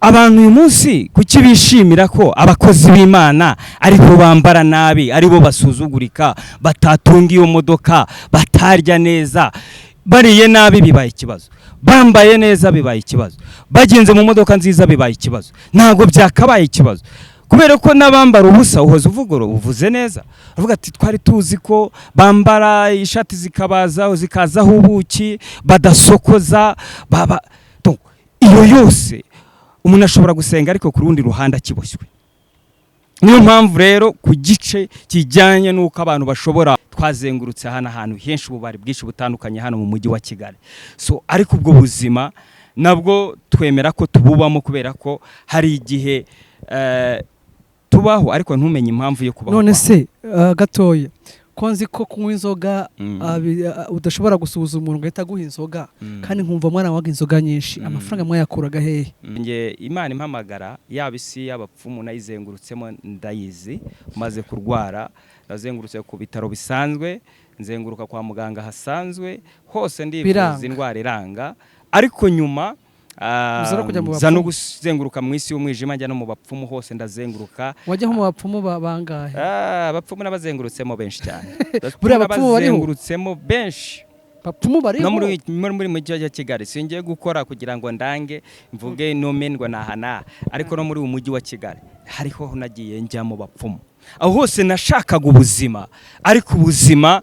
Abantu uyu munsi kuki bishimira ko abakozi b'Imana aribo bambara nabi, aribo basuzugurika, batatunga iyo modoka, batarya neza? Bariye nabi bibaye ikibazo, bambaye neza bibaye ikibazo, bagenze mu modoka nziza bibaye ikibazo. Ntabwo byakabaye ikibazo, kubera ko n'abambara ubusa uhoza uvuga uvuze neza, avuga ati twari tuzi ko bambara ishati zikabaza zikazaho ubuki, badasokoza baba. Donc, iyo yose umuntu ashobora gusenga, ariko ku rundi ruhande akiboshywe. Niyo mpamvu rero ku gice kijyanye n'uko abantu bashobora, twazengurutse hano ahantu henshi, ububari bwinshi butandukanye hano mu mujyi wa Kigali. So ariko ubwo buzima nabwo twemera ko tububamo, kubera ko hari igihe tubaho ariko ntumenye impamvu yo kubaho None kwawe. se gatoya, ko nzi ko kunywa inzoga udashobora gusuhuza umuntu ngo ahite aguha inzoga, kandi nkumva mwana waga inzoga nyinshi, amafaranga mwayakuraga hehe? Nge Imana impamagara, yaba isi y'abapfumu nayizengurutsemo, ndayizi. Maze kurwara nazengurutse ku bitaro bisanzwe, nzenguruka kwa muganga hasanzwe hose, ndivuza, Biranga. indwara iranga. Ariko nyuma Uza no kujya mu nza no bapfumu? guzenguruka mu isi y'umwijima, njya no mu bapfumu hose ndazenguruka. Wajya nko mu bapfumu bangahe? Ah, abapfumu n'abazengurutsemo benshi cyane. Buriya abapfumu bariho? N'abazengurutsemo benshi. Bapfumu bariho? No muri mujyi wa Kigali, singiye gukora kugira ngo ndange mvuge nomendwa naha naha, ariko no muri uyu mujyi wa Kigali hariho nagiye njya mu bapfumu. Aho hose nashakaga ubuzima, ariko ubuzima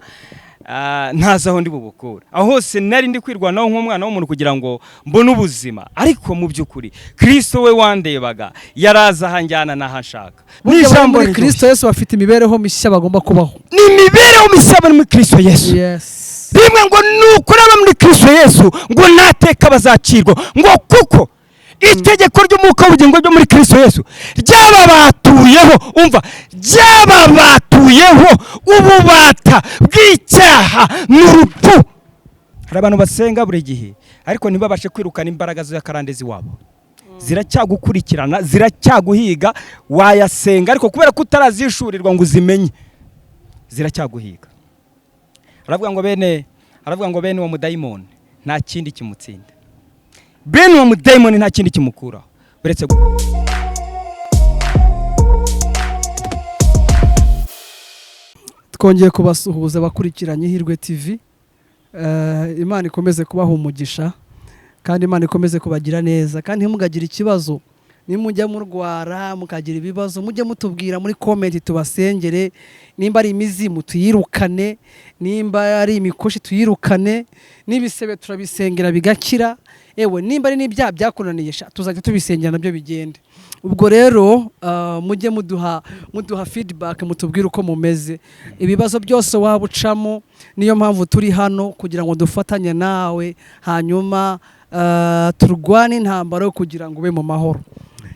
ntazi aho ndi bubukura. Aho hose nari ndi kwirwanaho nk'umwana w'umuntu kugira ngo mbone ubuzima, ariko mu by'ukuri Kristo we wandebaga yaraza ahanjyana n'aho nshaka. Burya abari N'ijambo muri riryoshye. Kristo Yesu bafite imibereho mishya bagomba kubaho. Ni imibereho mishya bari muri Kristo Yesu. Rimwe ngo nukuri aba muri Kristo Yesu ngo nateka bazacirwa, ngo kuko itegeko ry'umwuka w'ubugingo ryo muri Kristo Yesu ryababatuyeho, umva, ryababatuyeho ububata bw'icyaha n'urupfu. Hari abantu basenga buri gihe ariko ntibabashe kwirukana imbaraga z'akarande z'iwabo, ziracyagukurikirana, ziracyaguhiga. Wayasenga ariko kubera ko utarazishurirwa ngo uzimenye, ziracyaguhiga. Aravuga ngo bene uwo mudayimoni nta kindi kimutsinda, bene uwo mudayimoni nta kindi kimukuraho uretse Twongeye kubasuhuza abakurikiranye Ihirwe TV. Imana ikomeze kubaha umugisha kandi Imana ikomeze kubagira neza, kandi ntimugagire ikibazo. Nimujya murwara mukagira ibibazo, mujye mutubwira muri comment tubasengere. Nimba ari imizimu tuyirukane, nimba ari imikoshi tuyirukane, n'ibisebe turabisengera bigakira. Ewe nimba ari n'ibyaha byakunaniye sha, tuzajya tubisengera nabyo bigende. Ubwo rero mujye muduha feedback, mutubwire uko mumeze, ibibazo byose waba ucamo. Niyo mpamvu turi hano kugira ngo dufatanye nawe, hanyuma turwane intambara yo kugira ngo ube mu mahoro.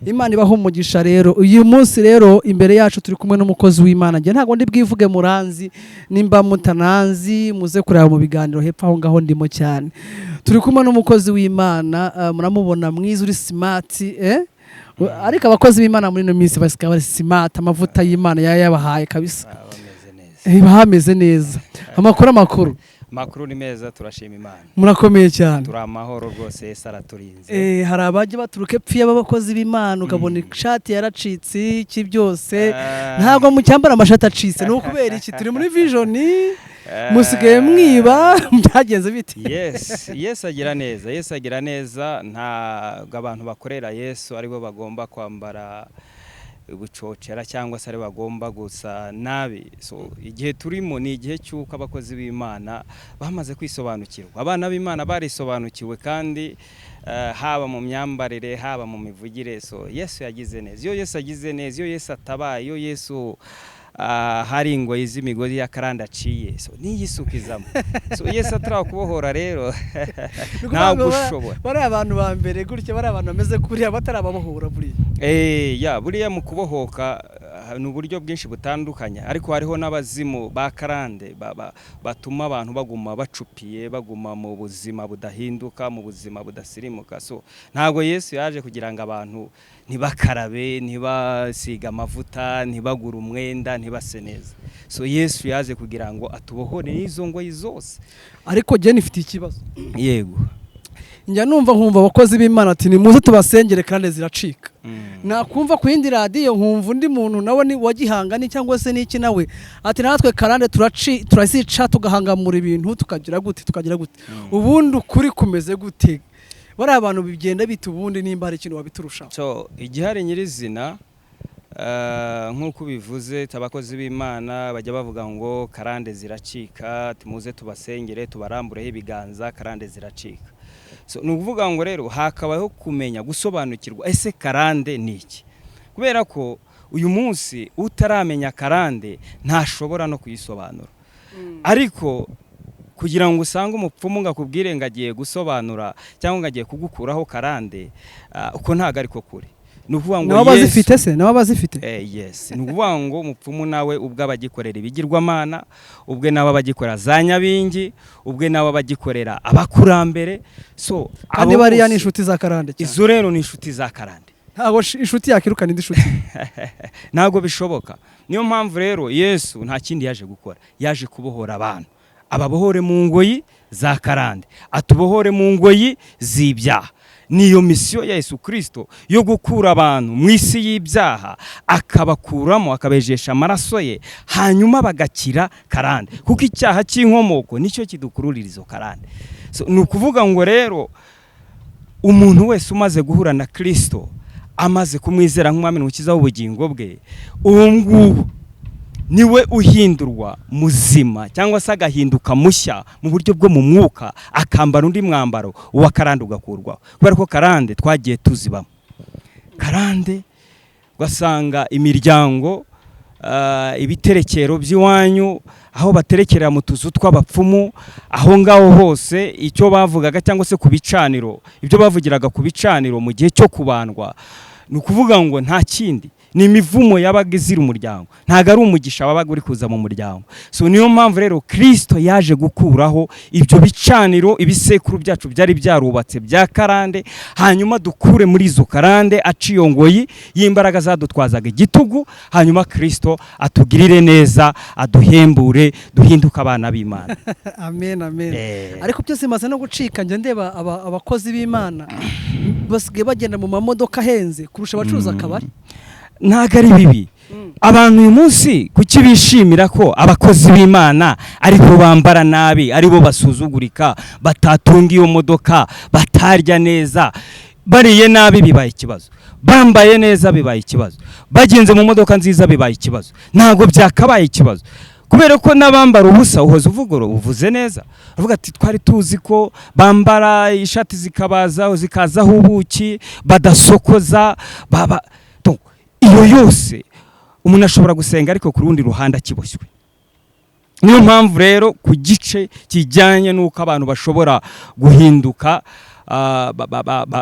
Imana ibaho umugisha. Rero uyu munsi rero imbere yacu turi kumwe n'umukozi w'Imana. Njye ntabwo ndi bwivuge, muranzi. Nimba mutananzi, muze kureba mu biganiro hepfo aho ngaho ndimo cyane. Turi kumwe n'umukozi w'Imana, muramubona, mwiza, uri smart, eh? Ariko abakozi b'Imana muri ino minsi basigaye bari smart, amavuta y'Imana yabahaye kabisa. Bameze neza. Bameze neza. Amakuru? Amakuru ni meza, turashima Imana. Murakomeye cyane. Turi amahoro rwose, Yesu araturinze. Hari abajya baturuka epfo b'abakozi b'Imana, ukabona ishati yaracitse, iki byose. Ntabwo mucyambara amashati acitse, ni ukubera iki? Turi muri Vision, musigaye mwiba, byagenze bite? Yes, Yesu agira neza, Yesu agira neza. Ntabwo abantu bakorera Yesu aribo bagomba kwambara ubucocera cyangwa se ari bagomba gusa nabi. So igihe turimo ni igihe cy'uko abakozi b'Imana bamaze kwisobanukirwa, abana b'Imana barisobanukiwe, kandi haba mu myambarire, haba mu mivugire. So Yesu yagize neza. Iyo Yesu agize neza, iyo Yesu atabaye, iyo Yesu hari ingoyi z'imigozi y'akaranda aciye, so niyisukizamo. So Yesu atarakubohora rero ntabwo ushobora. Bariya abantu ba mbere gutya, bariya abantu bameze kuriya batarababohora buriya. Ya buriya mu kubohoka ni uburyo bwinshi butandukanye, ariko hariho n'abazimu ba karande batuma abantu baguma bacupiye, baguma mu buzima budahinduka, mu buzima budasirimuka. So ntabwo Yesu yaje kugira ngo abantu ntibakarabe, ntibasiga amavuta, ntibagure umwenda, ntibase neza. So Yesu yaje kugira ngo atubohore n'izo ngoyi zose. Ariko jye nifite ikibazo. Yego. Njya numva nkumva abakozi b'Imana ati: "Nimuze tubasengere kandi ziracika." Nakumva ku yindi radiyo nkumva undi muntu nawe ni wa gihanga ni cyangwa se n'iki, nawe ati: "Natwe karande turaci, turazica, tugahangamura ibintu, tukagira gute, tukagira gute." Ubundi ukuri kumeze gute? Bariya abantu bigenda bita ubundi nimba hari ikintu wabiturushaho. So igihari nyirizina, nk'uko ubivuze, abakozi b'Imana bajya bavuga ngo karande ziracika, tumuze tubasengere, tubarambureho ibiganza, karande ziracika. So ni ukuvuga ngo rero hakabaho kumenya gusobanukirwa, ese karande ni iki? Kubera ko uyu munsi utaramenya karande ntashobora no kuyisobanura. Ariko kugira ngo usange umupfumu ngo akubwire ngo agiye gusobanura cyangwa ngo agiye kugukuraho karande, uko ntabwo ariko kuri. Ni ukuvuga ngo Nabo Yesu bazifite se? Nabo bazifite? Yes, ni ukuvuga ngo umupfumu nawe ubwo aba agikorera ibigirwamana, ubwe nawe aba agikorera za nyabingi, ubwe nawe aba agikorera abakurambere. So Kandi abo bariya ni bose- inshuti za karande cyane. Izo rero ni inshuti za karande. Ntabwo inshuti yakirukana indi nshuti. Ntabwo bishoboka. Niyo mpamvu rero Yesu nta kindi yaje gukora, yaje kubohora abantu, ababohore mu ngoyi za karande, atubohore mu ngoyi z'ibyaha. Niyo misiyo ya Yesu Kirisito yo gukura abantu mu isi y'ibyaha, akabakuramo, akabejesha amaraso ye, hanyuma bagakira karande, kuko icyaha cy'inkomoko nicyo kidukururira izo karande. So, ni ukuvuga ngo rero umuntu wese umaze guhura na Kirisito, amaze kumwizera nk'umwami n'umukiza w'ubugingo bwe, uwo nguwo niwe uhindurwa muzima cyangwa se agahinduka mushya mu buryo bwo mu mwuka, akambara undi mwambaro, uwa karande ugakurwaho. Kubera ko karande twagiye tuzibamo, karande ugasanga imiryango, ibiterekero by'iwanyu, aho baterekera mu tuzu tw'abapfumu, aho ngaho hose icyo bavugaga cyangwa se ku bicaniro, ibyo bavugiraga ku bicaniro mu gihe cyo kubandwa, ni ukuvuga ngo nta kindi, ni imivumo yabaga izira umuryango, ntabwo ari umugisha wabaga uri kuza mu muryango. So niyo mpamvu rero Kirisito yaje gukuraho ibyo bicaniro ibisekuru byacu byari byarubatse bya karande, hanyuma dukure muri izo karande, aciye ngoyi y'imbaraga zadutwazaga igitugu, hanyuma Kirisito atugirire neza, aduhembure, duhinduke abana b'Imana. Amen, amen. Ariko byose bimaze no gucika. Njya ndeba abakozi b'Imana basigaye bagenda mu mamodoka ahenze kurusha abacuruza akabari. Ntabwo ari bibi. Abantu uyu munsi kuki bishimira ko abakozi b'Imana aribo bambara nabi, aribo basuzugurika, batatunga iyo modoka, batarya neza? Bariye nabi bibaye ikibazo, bambaye neza bibaye ikibazo, bagenze mu modoka nziza bibaye ikibazo. Ntabwo byakabaye ikibazo, kubera ko n'abambara ubusa uhoza uvuga uvuze neza, avuga ati: "Twari tuzi ko bambara ishati zikabaza, zikazaho ubuki, badasokoza baba." Donc, iyo yose umuntu ashobora gusenga, ariko ku rundi ruhande akiboshywe. Niyo mpamvu rero ku gice kijyanye n'uko abantu bashobora guhinduka,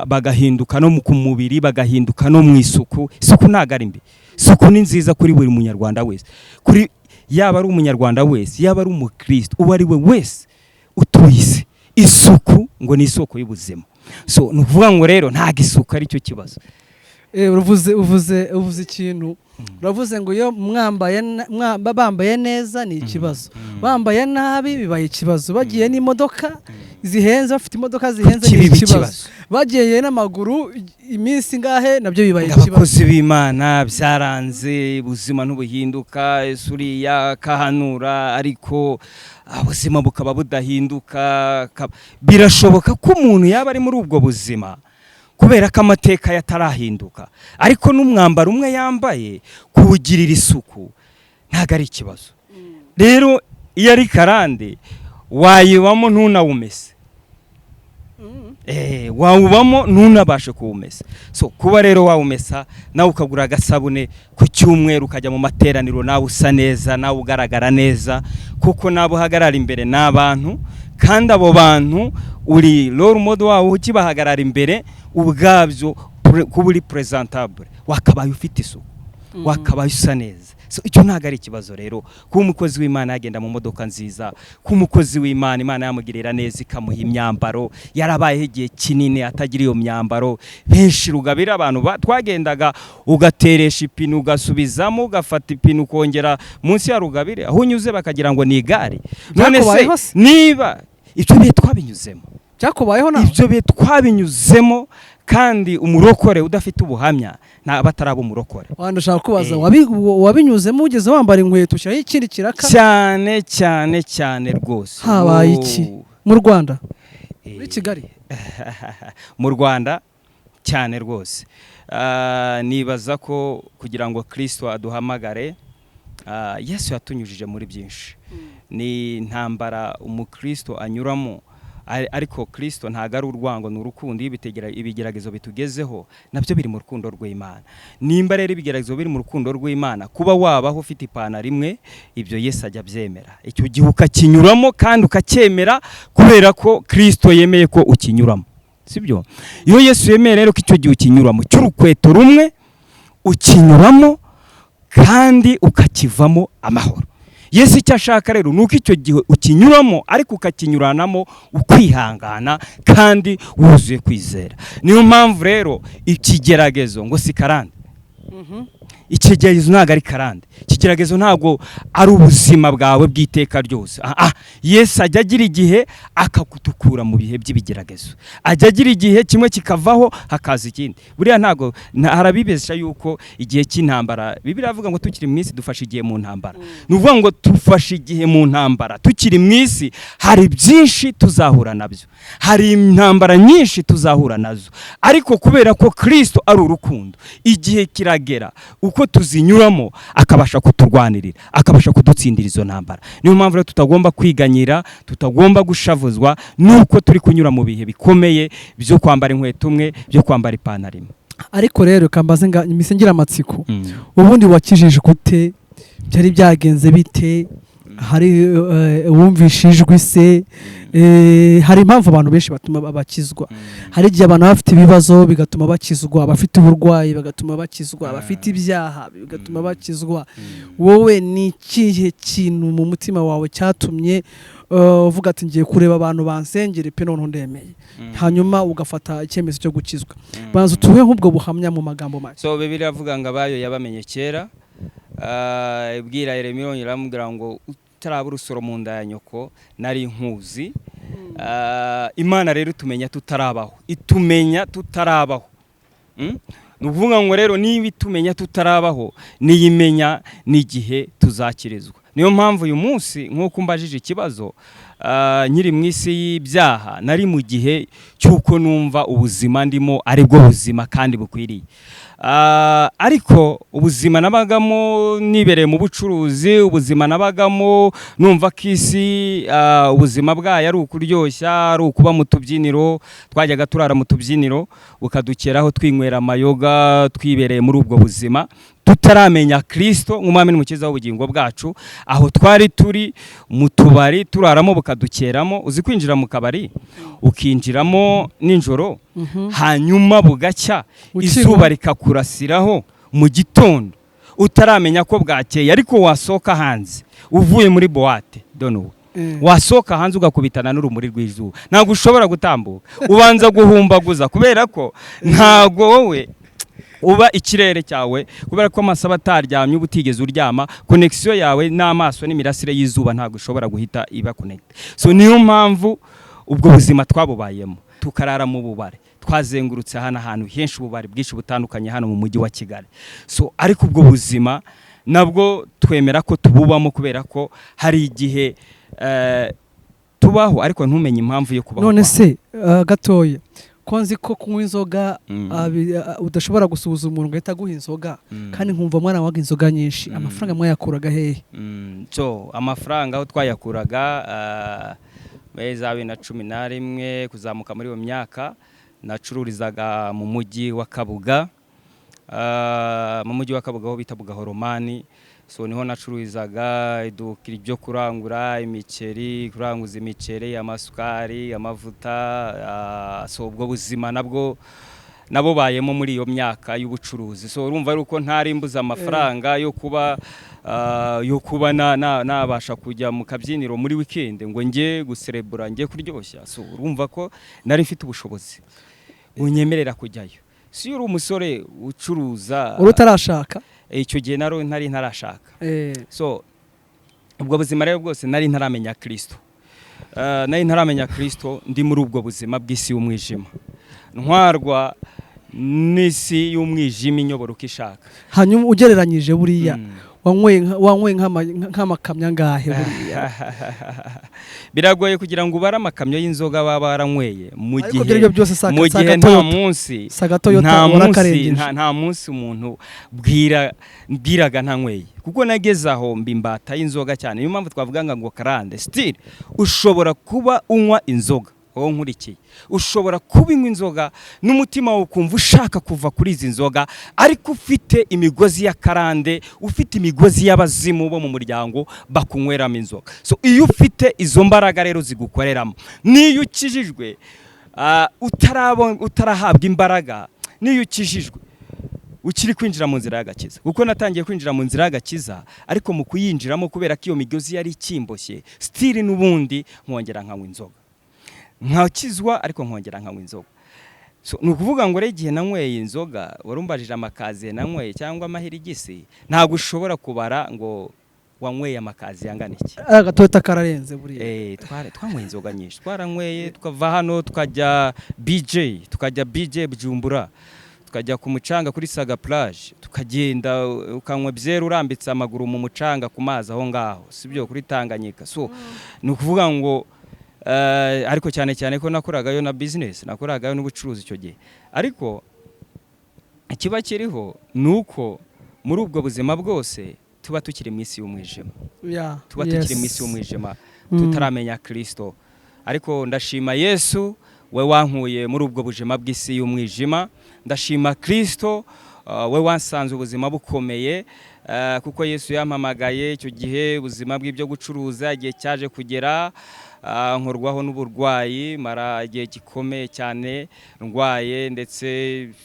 bagahinduka no ku mubiri, bagahinduka no mu isuku. Isuku ntabwo ari mbi, isuku ni nziza kuri buri munyarwanda wese, kuri yaba ari umunyarwanda wese, yaba ari umukristo, uwo ari we wese utuye isi. Isuku ngo ni isoko y'ubuzima. So ni ukuvuga ngo rero ntabwo isuku ari cyo kibazo. Uvuze ikintu, uravuze ngo iyo mwambaye bambaye neza ni ikibazo, bambaye nabi bibaye ikibazo, bagiye n'imodoka zihenze, bafite imodoka zihenze Kuki ni biba ikibazo, ikibazo? bagiye n'amaguru iminsi ingahe nabyo bibaye ikibazo. Abakozi b'Imana byaranze, ubuzima ntubuhinduka, ese uriya kahanura ariko ubuzima bukaba budahinduka. Birashoboka ko umuntu yaba ari muri ubwo buzima kubera ko amateka ye atarahinduka, ariko n'umwambaro umwe yambaye kuwugirira isuku ntabwo ari ikibazo. Rero iyo ari karande wayibamo ntunawumese, wawubamo ntunabashe kuwumesa. So kuba rero wawumesa, nawe ukagura agasabune ku cyumweru, ukajya mu materaniro nawe usa neza, nawe ugaragara neza, kuko nabo uhagarara imbere ni abantu, kandi abo bantu uri role model wabo. Ukibahagarara imbere ubwabyo, kuba uri presentable, wakabaye ufite isuku, wakabaye usa neza. So icyo ntabwo ari ikibazo rero kuba umukozi w'Imana yagenda mu modoka nziza, kuba umukozi w'Imana Imana yamugirira neza ikamuha imyambaro. Yarabayeho igihe kinini atagira iyo myambaro. Benshi rugabira abantu twagendaga ugateresha ipine, ugasubizamo, ugafata ipine ukongera munsi ya rugabire, aho unyuze bakagira ngo ni igare. None se Byakubayeho se? niba icyo bihe twabinyuzemo. Byakubayeho nawe? Ibyo bihe twabinyuzemo, kandi umurokore udafite ubuhamya nta bataraba umurokore. Ndashaka kubaza, wabinyuzemo ugeze wambara inkweto, ushyiraho ikindi kiraka? Cyane cyane cyane rwose. Habaye iki? Mu Rwanda, muri Kigali? Mu Rwanda cyane rwose. Nibaza ko kugira ngo Kirisito aduhamagare, Yesu yatunyujije muri byinshi. Ni intambara umukristo anyuramo, ariko Kirisito ntabwo ari urwango, ni urukundo. Iyo ibigeragezo bitugezeho, nabyo biri mu rukundo rw'Imana. Nimba rero ibigeragezo biri mu rukundo rw'Imana, kuba wabaho ufite ipantaro imwe, ibyo Yesu ajya abyemera. Icyo gihe ukakinyuramo kandi ukacyemera kubera ko Kirisito yemeye ko ukinyuramo, sibyo? Iyo Yesu yemeye rero ko icyo gihe ukinyuramo cy'urukweto rumwe, ukinyuramo kandi ukakivamo amahoro. Yesu icyo ashaka rero ni uko icyo gihe ukinyuramo, ariko ukakinyuranamo ukwihangana kandi wuzuye kwizera. Niyo mpamvu rero ikigeragezo ngo si karande. Ikigeragezo ntabwo ari karande, ikigeragezo ntabwo ari ubuzima bwawe bw'iteka ryose. Yesu ajya agira igihe akagutukura mu bihe by'ibigeragezo, ajya agira igihe kimwe kikavaho hakaza ikindi. Buriya ntabwo harabibesha yuko igihe cy'intambara, Bibiliya iravuga ngo tukiri mu isi dufashe igihe mu ntambara. Ni ukuvuga ngo dufashe igihe mu ntambara tukiri mu isi. Hari byinshi tuzahura nabyo, hari intambara nyinshi tuzahura nazo, ariko kubera ko Kirisito ari urukundo, igihe kiragera uko tuzinyuramo akabasha kuturwanirira, akabasha kudutsindira izo ntambara. Niyo mpamvu rero tutagomba kwiganyira, tutagomba gushavuzwa nuko turi kunyura mu bihe bikomeye byo kwambara inkweto umwe, byo kwambara ipantaro imwe. Ariko rero kambaze nga imise ngira amatsiko, ubundi wakijije gute? Byari byagenze bite? Hari wumvishe ijwi se? Hari impamvu abantu benshi batuma bakizwa. Hari igihe abantu baba bafite ibibazo bigatuma bakizwa, abafite uburwayi bagatuma bakizwa, abafite ibyaha bigatuma bakizwa. Wowe ni ikihe kintu mu mutima wawe cyatumye uvuga ati: "Ngiye kureba abantu bansengere pe, noneho ndemeye," hanyuma ugafata icyemezo cyo gukizwa? Banza utuhe nk'ubwo buhamya mu magambo make. So Bibiliya iravuga ngo abayo yabamenye kera. Ibwira Yeremiya, iramubwira ngo: "Utaraba urusoro mu nda ya nyoko nari nkuzi." Imana rero itumenya tutarabaho, itumenya tutarabaho. Ni ukuvuga ngo rero niba itumenya tutarabaho, niyimenya n'igihe tuzakirizwa. Niyo mpamvu uyu munsi nk'uko umbajije ikibazo, nkiri mu isi y'ibyaha, nari mu gihe cy'uko numva ubuzima ndimo ari bwo buzima kandi bukwiriye. Ariko ubuzima nabagamo nibereye mu bucuruzi, ubuzima nabagamo numva ko isi ubuzima bwayo ari ukuryoshya, ari ukuba mu tubyiniro. Twajyaga turara mu tubyiniro bukadukeraho, twinywera amayoga, twibereye muri ubwo buzima tutaramenya Kirisito nk'umwami n'umukiza w'ubugingo bwacu. Aho twari turi mu tubari, turaramo bukadukeramo. Uzi kwinjira mu kabari, ukinjiramo nijoro, hanyuma bugacya, Ukinywa. izuba rikakurasiraho mu gitondo utaramenya ko bwakeye, ariko wasohoka hanze uvuye muri boîte de nuit, wasohoka hanze ugakubitana n'urumuri rw'izuba, ntabwo ushobora gutambuka, ubanza guhumbaguza, kubera ko ntabwo wowe uba ikirere cyawe, kubera ko amaso aba ataryamye, uba utigeze uryama, connexion yawe n'amaso n'imirasire y'izuba ntabwo ishobora guhita iba connect. So niyo mpamvu ubwo buzima twabubayemo, tukarara mu bubare, twazengurutse hano ahantu henshi, ububari bwinshi butandukanye hano mu mujyi wa Kigali. So ariko ubwo buzima nabwo twemera ko tububamo, kubera ko hari igihe tubaho ariko ntumenye impamvu yo kubaho None kwawe. se gatoya, ko nzi ko kunywa inzoga udashobora gusuhuza umuntu ngo ahite aguha inzoga, kandi nkumva mwana waga inzoga nyinshi, amafaranga mwayakuraga hehe? So amafaranga aho twayakuraga, muri za 2011 kuzamuka muri iyo myaka, nacururizaga mu mujyi wa Kabuga, mu mujyi wa Kabuga aho bita Bugahoromani. So niho nacururizaga, iduka ryo kurangura imiceri, kuranguza imiceri, amasukari, amavuta. So ubwo buzima nabwo nabubayemo muri iyo myaka y'ubucuruzi. So urumva ari uko ntari mbuze amafaranga yo kuba nabasha kujya mu kabyiniro muri weekend ngo njye guserebura, njye kuryoshya. So urumva ko nari mfite ubushobozi bunyemerera kujyayo. Si uri umusore ucuruza? Uri utarashaka? Icyo gihe nari ntarashaka. So ubwo buzima rero bwose nari ntaramenya Kristo. Nari ntaramenya Kristo, ndi muri ubwo buzima bw'isi y'umwijima, ntwarwa n'isi y'umwijima inyobora uko ishaka. Hanyuma ugereranyije buriya, wanyweye nk'amakamyo angahe buriya? Biragoye kugira ngo ubare amakamyo y'inzoga baba baranyweye mu Ariko gihe ibyo aribyo byose si mu gihe nta Toyota. munsi Si agatoyota nta munsi warakarengeje. nta munsi umuntu bwira bwiraga ntanyweye, kuko nageze aho mba imbata y'inzoga cyane. Niyo mpamvu twavuga ngo karande still ushobora kuba unywa inzoga, wowe nkurikiye, ushobora kuba unywa inzoga n'umutima wawe ukumva ushaka kuva kuri izi nzoga, ariko ufite imigozi ya karande, ufite imigozi y'abazimu bo mu muryango bakunyweramo inzoga. So iyo ufite izo mbaraga rero zigukoreramo, n'iyo ukijijwe, utarahabwa imbaraga, n'iyo ukijijwe ukiri kwinjira mu nzira y'agakiza, kuko natangiye kwinjira mu nzira y'agakiza, ariko mu kuyinjiramo, kubera ko iyo migozi yari ikimboshye still, n'ubundi nkongera nkanywa inzoga, nkakizwa ariko nkongera nkanywa inzoga. So, ni ukuvuga ngo rero igihe nanyweye inzoga, warumbajije amakaziye nanyweye cyangwa amahirigisi, ntabwo ushobora kubara ngo wanyweye amakaziye angana iki. Agatoyota kararenze buriya. Twanyweye inzoga nyinshi, twaranyweye tukava hano tukajya BJ, tukajya BJ Bujumbura, tukajya ku mucanga kuri Saga Plage, tukagenda ukanywa byeri urambitse amaguru mu mucanga ku mazi aho ngaho, sibyo, kuri Tanganyika. So ni ukuvuga ngo ariko cyane cyane ko nakoragayo na business, nakoragayo n'ubucuruzi icyo gihe. Ariko ikiba kiriho ni uko muri ubwo buzima bwose tuba tukiri mu isi y'umwijima, tuba tukiri mu isi y'umwijima, tutaramenya Kristo. Ariko ndashima Yesu we wankuye muri ubwo buzima bw'isi y'umwijima. Ndashima Kristo we wansanze ubuzima bukomeye, kuko Yesu yampamagaye icyo gihe ubuzima bw'ibyo gucuruza, igihe cyaje kugera nkorwaho n'uburwayi, mara igihe gikomeye cyane ndwaye, ndetse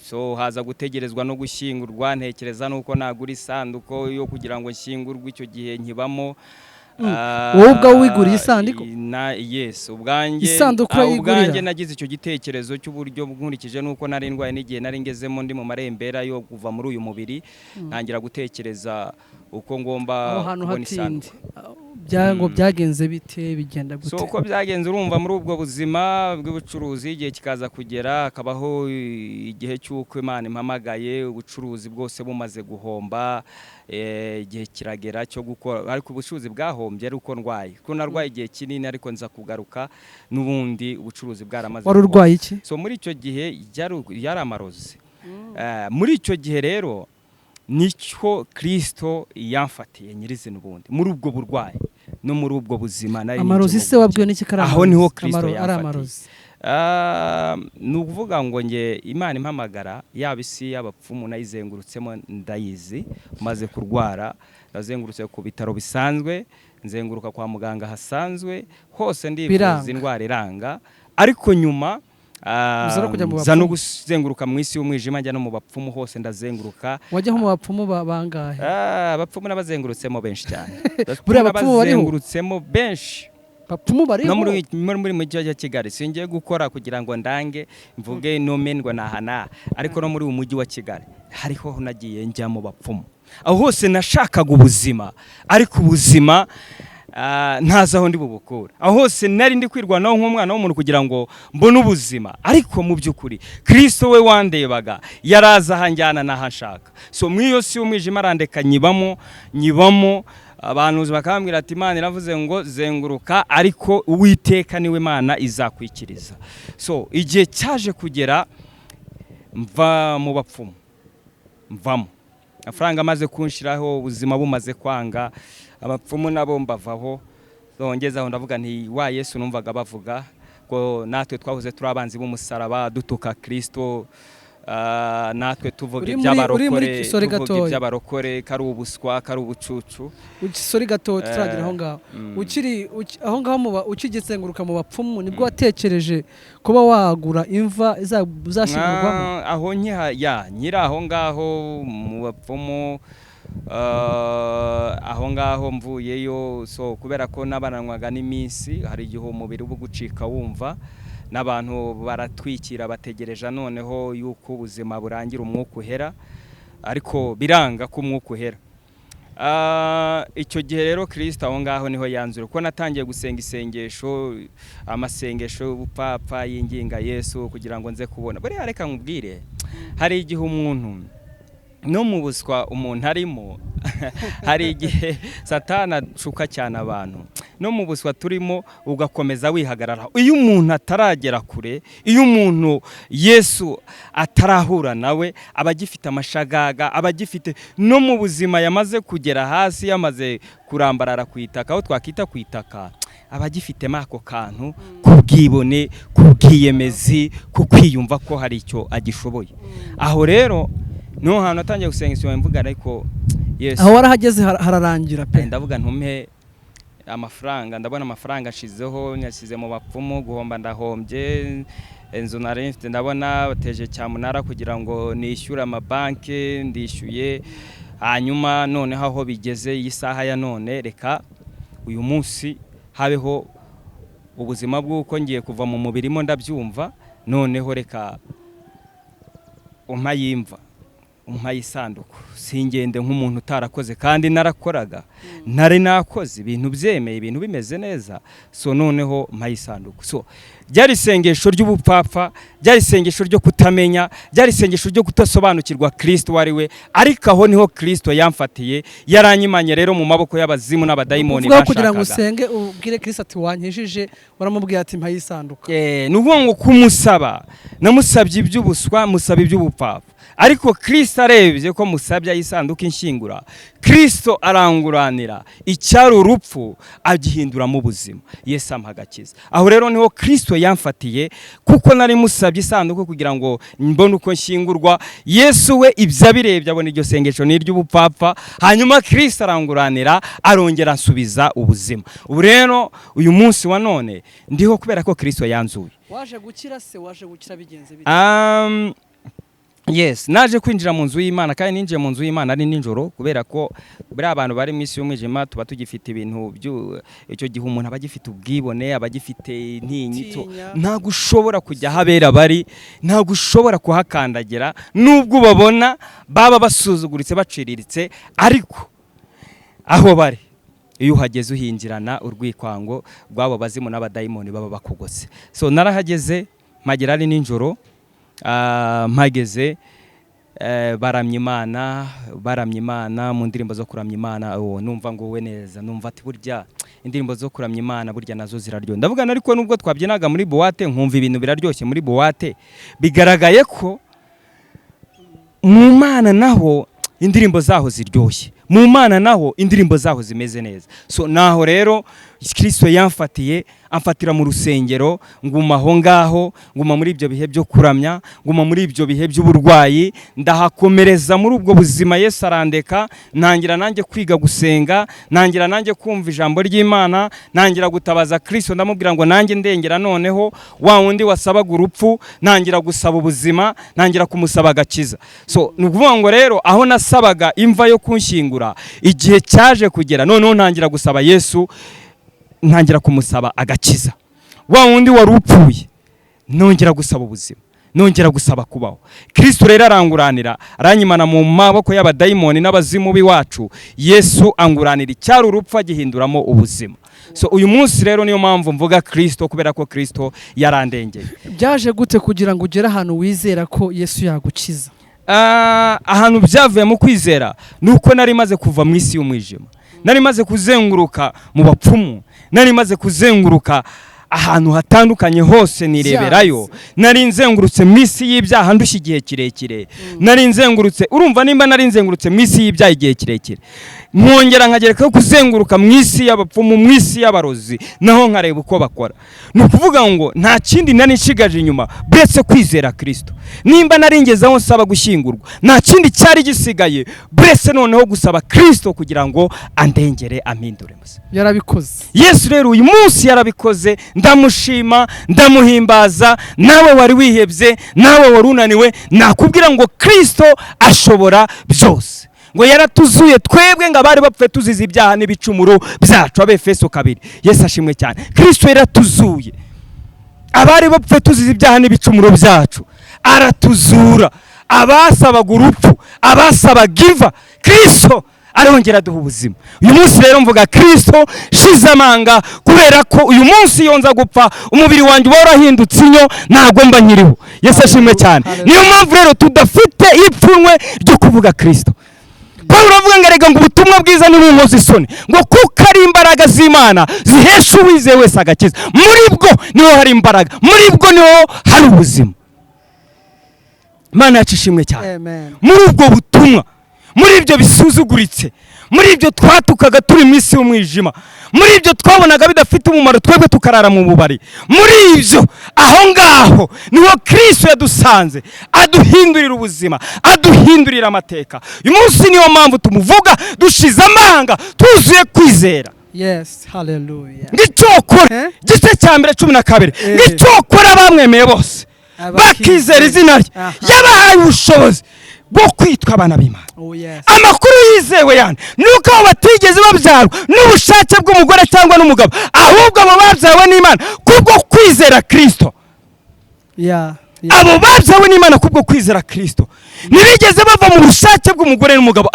so haza gutegerezwa no gushyingurwa, ntekereza nuko nagura isanduku yo kugira ngo nshyingurwe icyo gihe nkibamo. Wowe ubwawe wiguriye isanduku? Yes, ubwanjye. Isanduku urayigurira? Ubwanjye nagize icyo gitekerezo cy'uburyo nkurikije nuko nari ndwaye n'igihe nari ngezemo ndi mu marembera yo kuva muri uyu mubiri, ntangira gutekereza uko ngomba Aho hantu kubona hatinde isanduku. Ngo byagenze bite, bigenda So gute? uko byagenze, urumva muri ubwo buzima bw'ubucuruzi, igihe kikaza kugera hakabaho igihe cy'uko Imana impamagaye, ubucuruzi bwose bumaze guhomba, igihe kiragera cyo gukora, ariko ubucuruzi bwahombye ari uko ndwaye, kuko narwaye igihe kinini, ariko nza kugaruka n'ubundi ubucuruzi bwaramaze Wari guhomba. urwaye iki? So muri icyo gihe yari amarozi. Muri icyo gihe rero nicyo Kristo yamfatiye nyirizina, ubundi muri ubwo burwayi no muri ubwo buzima nari Amarozi ninjiyemo se wabwiwe n'iki ko ari Aho amarozi? niho Kristo Ari yamfatiye. amarozi. Ni ukuvuga ngo nge Imana impamagara, yaba isi y'abapfumu nayizengurutsemo, ndayizi. Maze kurwara nazengurutse ku bitaro bisanzwe, nzenguruka kwa muganga hasanzwe hose, ndivuza, Biranga. indwara iranga. Ariko nyuma Uza no kujya mu nza no bapfumu? guzenguruka mu isi y'umwijima, njya no mu bapfumu hose ndazenguruka. Wajya nko mu bapfumu bangahe? Abapfumu n'abazengurutsemo benshi cyane. Buriya abapfumu bariho? N'abazengurutsemo benshi. Bapfumu bariho? No muri mujyi wa Kigali, singiye gukora kugira ngo ndange mvuge nome ngo naha naha, ariko no muri uyu mujyi wa Kigali hariho nagiye njya mu bapfumu. Aho hose nashakaga ubuzima, ariko ubuzima ntazi aho ndi bubukura. Aho hose nari ndi kwirwanaho nk'umwana w'umuntu kugira ngo mbone ubuzima, ariko mu by'ukuri Kristo we wandebaga yaraza ahanjyana n'aho nshaka. So muri iyo si y'umwijima arandeka nyibamo, nyibamo, abantu bakambwira ati Imana iravuze ngo zenguruka, ariko Uwiteka niwe Mana izakwikiriza. So igihe cyaje kugera mva mu bapfumu, mvamo amafaranga amaze kunshiraho, ubuzima bumaze kwanga, abapfumu nabo mbavaho. Ngeze aho ndavuga nti wa Yesu numvaga bavuga ko natwe twahoze turi abanzi b'umusaraba, dutuka Kristo, natwe tuvuga iby'abarokore, Sorry tuvuga gatoya. iby'abarokore kari ubuswa, kari ubucucu. Sorry gato, tutaragera aho ngaho. Ukiri aho ngaho ukigizenguruka mu bapfumu, nibwo watekereje kuba wagura imva uzashyingurwamo? Aho nkiha ya nyiri aho ngaho mu bapfumu, aho ngaho mvuyeyo, so kubera ko nabananwaga n'iminsi, hari igihe umubiri uba ugucika, wumva n'abantu baratwikira, bategereje noneho yuko ubuzima burangira, umwuka uhera, ariko biranga ko umwuka uhera. Icyo gihe rero Kirisito aho ngaho niho yanzura, kuko natangiye gusenga isengesho, amasengesho y'ubupfapfa yinginga Yesu kugira ngo nze kubona. Buriya reka nkubwire, hari igihe umuntu no mu buswa umuntu arimo, hari igihe Satana ashuka cyane abantu, no mu buswa turimo ugakomeza wihagarara. Iyo umuntu ataragera kure, iyo umuntu Yesu atarahura nawe, aba agifite amashagaga, aba agifite no mu buzima yamaze kugera hasi, yamaze kurambarara ku itaka, aho twakita ku itaka, aba agifitemo ako kantu k'ubwibone, k'ubwiyemezi, ku kwiyumva ko hari icyo agishoboye. Aho rero niho hantu natangiye gusenga isengesho mvuga, ariko Yesu, Aho warahageze hararangira pe. Ndavuga ntumpe amafaranga, ndabona amafaranga ashizeho, nyashyize mu bapfumu, guhomba ndahombye, inzu nari mfite ndabona bateje cyamunara kugira ngo nishyure amabanki, ndishyuye. Hanyuma noneho aho bigeze iyi saha ya none, reka uyu munsi habeho ubuzima bw'uko ngiye kuva mu mubiri mo ndabyumva, noneho reka umpa yimva, umpa isanduku, singende nk'umuntu utarakoze kandi narakoraga, nari nakoze ibintu byemeye, ibintu bimeze neza. So noneho mpa isanduku. So ryari isengesho ry'ubupfapfa, ryari isengesho ryo kutamenya, ryari isengesho ryo kudasobanukirwa Kristo uwo ari we. Ariko aho niho Kristo yamfatiye, yaranyimanye rero mu maboko y'abazimu n'abadayimoni Uvuga ko kugira ngo bashakaga. usenge ubwire Kristo ati wankijije, waramubwiye ati mpa isanduka. Ni ukuvuga ngo kumusaba, namusabye iby'ubuswa, musaba iby'ubupfapfa, ariko Kristo arebye ko musabye ayisanduka inshyingura, Kristo aranguranira icyari urupfu agihinduramo ubuzima. Yesu ampa agakiza. Aho rero niho Kristo yamfatiye, kuko nari musabye isanduku kugira ngo mbone uko nshyingurwa. Yesu we ibyo abirebye abona iryo sengesho ni iry'ubupfapfa, hanyuma Kristo aranguranira, arongera ansubiza ubuzima. Ubu rero uyu munsi wa none ndiho kubera ko Kristo yanzuye. Waje gukira se, waje gukira bigenze bite? Yes, naje kwinjira mu nzu y'Imana, kandi ninjiye mu nzu y'Imana ari nijoro, kubera ko buriya abantu bari mu isi y'umwijima tuba tugifite ibintu byu icyo gihe, umuntu aba agifite ubwibone, aba agifite intinyito. Gutinya. Ntabwo ushobora kujya aho abera bari, ntabwo ushobora kuhakandagira, nubwo ubabona baba basuzuguritse, baciriritse, ariko aho bari iyo uhageze uhinjirana urwikwango rw'abo bazimu n'abadayimoni baba bakugose. So narahageze, mpagera ari nijoro. Mpageze baramya Imana, baramya Imana mu ndirimbo zo kuramya Imana. Oh, numva nguwe neza, numva ati burya indirimbo zo kuramya Imana burya nazo ziraryoshye. Ndavuga ariko nubwo twabyinaga muri boîte nkumva ibintu biraryoshye muri boîte, bigaragaye ko mu Mana naho indirimbo zaho ziryoshye, mu Mana naho indirimbo zaho zimeze neza. So naho rero Kristo yamfatiye, amfatira mu rusengero, nguma aho ngaho, nguma muri ibyo bihe byo kuramya, nguma muri ibyo bihe by'uburwayi, ndahakomereza muri ubwo buzima. Yesu arandeka, ntangira nanjye kwiga gusenga, ntangira nanjye kumva ijambo ry'Imana, ntangira gutabaza Kristo, ndamubwira ngo nanjye ndengera. Noneho wa wundi wasabaga urupfu, ntangira gusaba ubuzima, ntangira kumusaba agakiza. So ni ukuvuga ngo rero aho nasabaga imva yo kunshyingura, igihe cyaje kugera noneho ntangira gusaba Yesu, ntangira kumusaba agakiza. Wa wundi wari upfuye, nongera gusaba ubuzima, nongera gusaba kubaho. Kristo rero aranguranira, aranyimana mu maboko y'abadayimoni n'abazimu b'iwacu. Yesu anguranira icyari urupfu agihinduramo ubuzima. So uyu munsi rero niyo mpamvu mvuga Kristo, kubera ko Kristo yarandengeye. Byaje gute kugira ngo ugere ahantu wizera ko Yesu yagukiza? Ahantu byavuye mu kwizera ni uko nari maze kuva mu isi y'umwijima, nari maze kuzenguruka mu bapfumu, nari maze kuzenguruka ahantu hatandukanye hose nireberayo, nari nzengurutse mu isi y'ibyaha ndushye igihe kirekire, nari nzengurutse. Urumva nimba nari nzengurutse mu isi y'ibyaha igihe kirekire, nkongera nkagerekaho kuzenguruka mu isi y'abapfumu, mu isi y'abarozi, naho nkareba uko bakora, ni ukuvuga ngo nta kindi nari nshigaje inyuma buretse kwizera Kristo. Nimba nari ngeze aho nsaba gushyingurwa, nta kindi cyari gisigaye buretse noneho gusaba Kristo kugira ngo andengere, ampindure muzima. Yarabikoze. Yesu rero uyu munsi yarabikoze, ndamushima, ndamuhimbaza. Nawe wari wihebye, nawe wari unaniwe, nakubwira ngo Kristo ashobora byose, ngo yaratuzuye twebwe ngo abari bapfuye tuzize ibyaha n'ibicumuro byacu. Abefeso 2. Yesu ashimwe cyane. Kristo yaratuzuye abari bapfuye tuzize ibyaha n'ibicumuro byacu, aratuzura. Abasabaga urupfu, abasabaga iva, Kristo Arongera aduha ubuzima. Uyu munsi rero mvuga Kristo shize amanga, kubera ko uyu munsi iyo nza gupfa umubiri wanjye uba warahindutse inyo, ntabwo mba nkiriho. Yesu ashimwe cyane. Niyo mpamvu rero tudafite ipfunwe ryo kuvuga Kristo. Pawulo aravuga ngo erega ngo ubutumwa bwiza ntibunkoze isoni, ngo kuko ari imbaraga z'Imana zihesha uwizeye wese agakiza. Muri bwo niho hari imbaraga, muri bwo niho hari ubuzima. Imana yacu ishimwe cyane. Amen. Muri ubwo butumwa, muri ibyo bisuzuguritse, muri ibyo twatukaga turi mu isi y'umwijima, muri ibyo twabonaga bidafite umumaro, twebwe tukarara mu bubari, muri ibyo aho ngaho niho Kristo yadusanze, aduhindurira ubuzima, aduhindurira amateka. Uyu munsi niyo mpamvu tumuvuga dushize amanga, tuzuye kwizera. Yes, hallelujah. Ng'icyokora Eh? Igice cya mbere 12, ng'icyokora bamwemeye bose bakizera izina rye, yabahaye ubushobozi bwo kwitwa abana b'Imana. Oh yes. Amakuru yizewe yani ni uko abo batigeze babyarwa n'ubushake bw'umugore cyangwa n'umugabo, ahubwo abo babyawe n'Imana kubwo kwizera Kristo. Abo babyawe n'Imana kubwo kwizera Kristo ntibigeze bava mu bushake bw'umugore n'umugabo.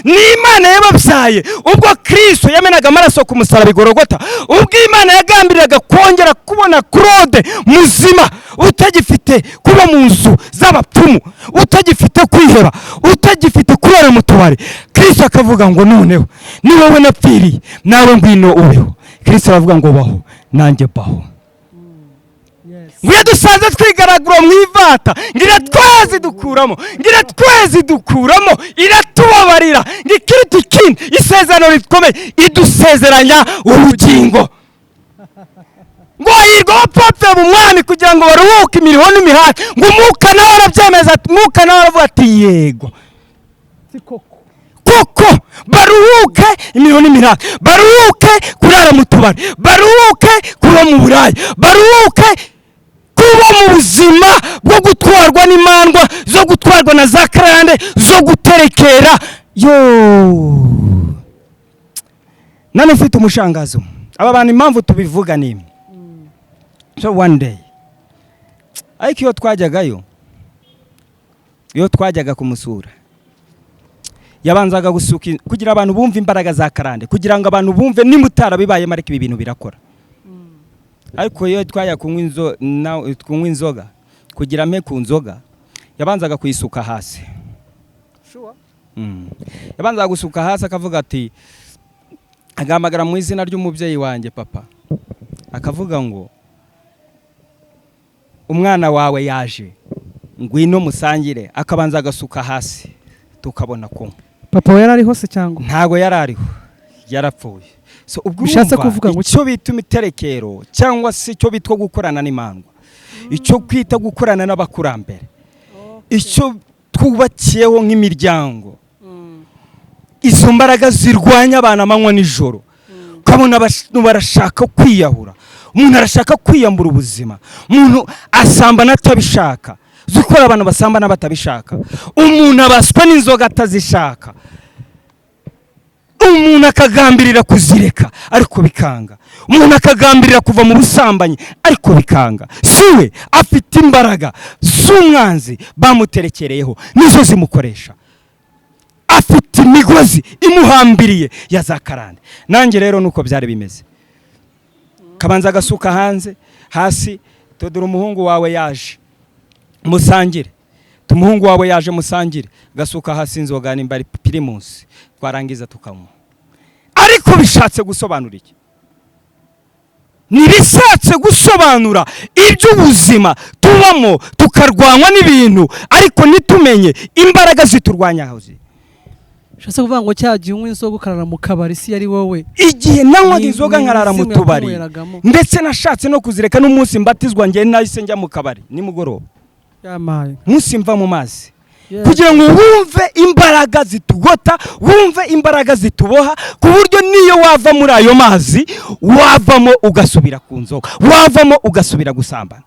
Ni Imana yababyaye ubwo Kristo yamenaga amaraso ku musaraba i Gorogota, ubwo Imana yagambiriraga kongera kubona Claude muzima, utagifite kuba mu nzu z'abapfumu, utagifite kwiheba, utagifite kurara mu tubari. Kristo akavuga ngo noneho ni wowe napfiriye, nawe ngwino ubeho. Kristo aravuga ngo baho, nanjye baho. Yes. Ngo iyo dusanze twigaragura mu ivata, ngira twezi dukuramo, ngira twezi dukuramo, iratubabarira. Ngo ikiruta ikindi, isezerano rikomeye, idusezeranya ubugingo. Ngo hahirwa abapfapfa mu Mwami, kugira ngo baruhuke imirimo n'imihati. Ngo Umwuka nawe arabyemeza, Umwuka nawe aravuga ati yego Si koko. Koko baruhuke imirimo n'imihati, baruhuke kurara mu tubari, baruhuke kuba mu buraya, baruhuke kuba mu buzima bwo gutwarwa n'imandwa, zo gutwarwa na za karande, zo guterekera. Yo, none ufite umushangazo. Aba bantu impamvu tubivuga ni imwe. So one day, ariko iyo twajyagayo, iyo twajyaga kumusura, yabanzaga gusuka kugira abantu bumve imbaraga za karande, kugira ngo abantu bumve nimba utarabibayemo, ariko ibi bintu birakora. Ariko iyo twajya kunywa inzoga, kugira mpe ku nzoga, yabanzaga kuyisuka hasi. Sure. Yabanzaga gusuka hasi, akavuga ati, agahamagara mu izina ry'umubyeyi wanjye papa, akavuga ngo umwana wawe yaje, ngwino musangire. Akabanza agasuka hasi, tukabona kunywa. Papa we yari ariho se cyangwa? Ntago yari ariho, yarapfuye. So ubwo Bishatse urumva kuvuga ngo icyo bita imiterekero, cyangwa se icyo bitwa gukorana n'imandwa, icyo kwita gukorana n'abakurambere, icyo twubakiyeho nk'imiryango, izo mbaraga zirwanya abantu amanywa nijoro, ukabona abantu barashaka kwiyahura, umuntu arashaka kwiyambura ubuzima, umuntu asambana atabishaka. Uzi ko hari abantu basambana batabishaka? Umuntu abaswa n'inzoga atazishaka, umuntu akagambirira kuzireka ariko bikanga, umuntu akagambirira kuva mu busambanyi ariko bikanga. Siwe, afite imbaraga z'umwanzi bamuterekereyeho, nizo zimukoresha. Afite imigozi imuhambiriye ya za karande. Nanjye rero nuko byari bimeze. Kabanza agasuka hanze hasi, tudura umuhungu wawe yaje musangire, umuhungu wawe yaje musangire, gasuka hasi inzoga nimba ari Primus, twarangiza tukanywa. Ariko bishatse gusobanura iki? Ntibishatse gusobanura iby'ubuzima tubamo, tukarwanywa n'ibintu ariko ntitumenye imbaraga ziturwanya aho ziri. Bishatse kuvuga ngo cya gihe unywa inzoga ukarara mu kabari, si yari wowe? Igihe nanywaga inzoga Ni nkarara mu imizimu tubari, yakunyweragamo. ndetse nashatse no kuzireka. N'umunsi mbatizwa njye nahise njya mu kabari nimugoroba, Yamaye. munsi mva mu mazi, kugira ngo wumve imbaraga zitugota, wumve imbaraga zituboha, ku buryo niyo wava muri ayo mazi, wavamo ugasubira ku nzoga, wavamo ugasubira gusambana.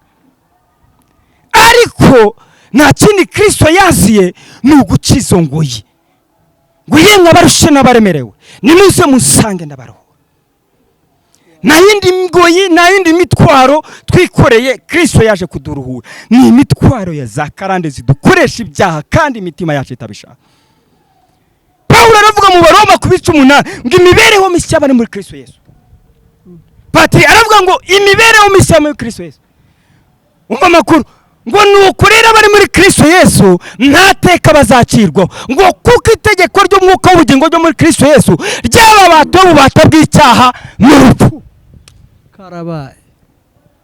Ariko nta kindi Kirisito yaziye, ni uguca izo ngoyi, ngo yemwe abarushe n'abaremerewe, nimuze musange ndabaruhura. Nta yindi ngoyi, nta yindi mitwaro twikoreye Kirisito yaje kuduruhura, ni imitwaro ya za karande zidukoresha ibyaha kandi imitima yacu itabishaka. Pawulo aravuga mu Baroma ku bice 8 ngo imibereho mishya bari muri Kristo Yesu. Patri aravuga ngo imibereho mishya muri Kristo Yesu. Umva amakuru ngo ni uko rero abari muri Kristo Yesu nta teka bazacirwaho, ngo kuko itegeko ry'umwuka w'ubugingo ryo muri Kristo Yesu ryababatuye ububata bw'icyaha n'urupfu. Karabaye.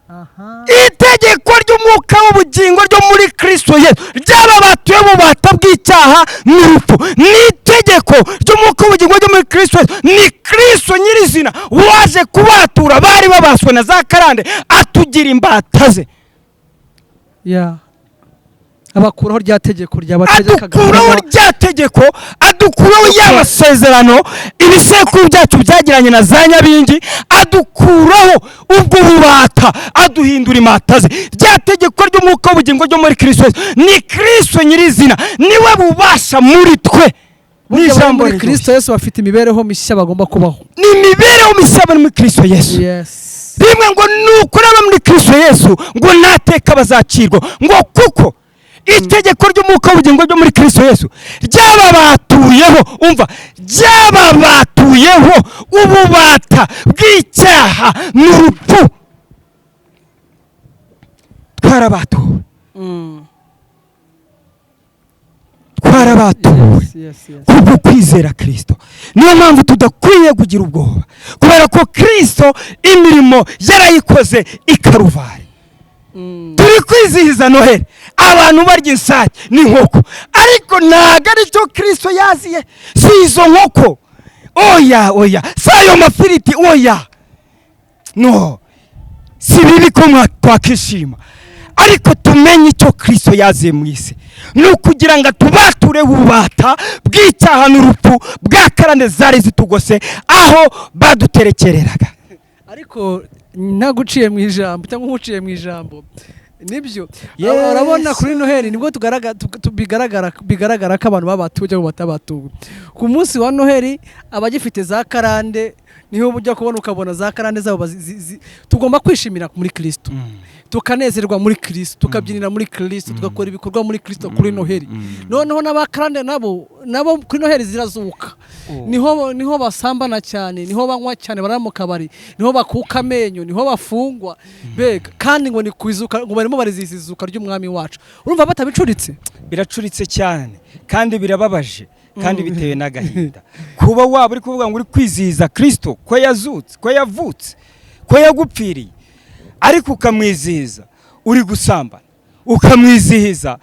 Aha. Itegeko ry'umwuka w'ubugingo ryo muri Kristo Yesu ryababatuye ububata bw'icyaha n'urupfu. Ni itegeko ry'umwuka w'ubugingo ryo muri Kristo Yesu. Ni Kristo nyirizina waje kubatura bari babaswe na za karande, atugira imbata ze. Ya, abakuraho rya tegeko ryabategekaga. Adukuraho rya tegeko, adukuraho ya masezerano ibisekuru byacu byagiranye na za nyabingi, adukuraho ubwo bubata, aduhindura imbata ze. Rya tegeko ry'umwuka w'ubugingo ryo muri Kristo Yesu, ni Kristo nyirizina, niwe bubasha muri twe. Ni Burya abari ijambo muri riryoshye. Kristo Yesu bafite imibereho mishya bagomba kubaho. Ni imibereho mishya bari muri Kristo Yesu. Rimwe ngo ni ukureba muri Kristo Yesu ngo ntateka bazacirwa, ngo kuko itegeko ry'umwuka w'ubugingo ryo muri Kristo Yesu ryababatuyeho, umva, ryababatuyeho ububata bw'icyaha n'urupfu. Twarabatuwe, twarabatuwe Yes. kubwo kwizera Kristo. Niyo mpamvu tudakwiye kugira ubwoba, kubera ko Kristo imirimo yarayikoze i Karuvari. Turi kwizihiza Noheli, abantu barya insake n'inkoko, ariko ntabwo aricyo Kristo yaziye. Si izo nkoko, oya, oya, si ayo mafiriti, oya, no si bibi ko twakishima, ariko tumenye icyo Kristo yaziye mu isi: ni ukugira ngo atubature ububata bw'icyaha n'urupfu bwa karande zari zitugose aho baduterekereraga. Ariko ntaguciye mu ijambo cyangwa nkuciye mu ijambo, nibyo. Yes. Urabona kuri Noheli nibwo bigaragara ko abantu babatuwe cyangwa batabatuwe. Ku munsi wa Noheli abagifite za karande niho ujya kubona ukabona za karande zabo tugomba kwishimira muri Kristo, tukanezerwa muri Kristo, tukabyinira muri Kristo, tugakora ibikorwa muri Kristo kuri Noheli. Noneho n'abakarande nabo kuri Noheli zirazuka. Niho basambana cyane, niho banywa cyane, barara mu kabari, niho bakuka amenyo, niho bafungwa mbega. Kandi ngo ni ku izuka, ngo barimo barizihiza izuka ry'umwami wacu. Urumva batabicuritse? Biracuritse cyane kandi birababaje kandi bitewe n'agahinda kuba waba uri kuvuga ngo uri kwizihiza Kristo ko yazutse, ko yavutse, ko yagupfiriye, ariko ukamwizihiza uri gusambana, ukamwizihiza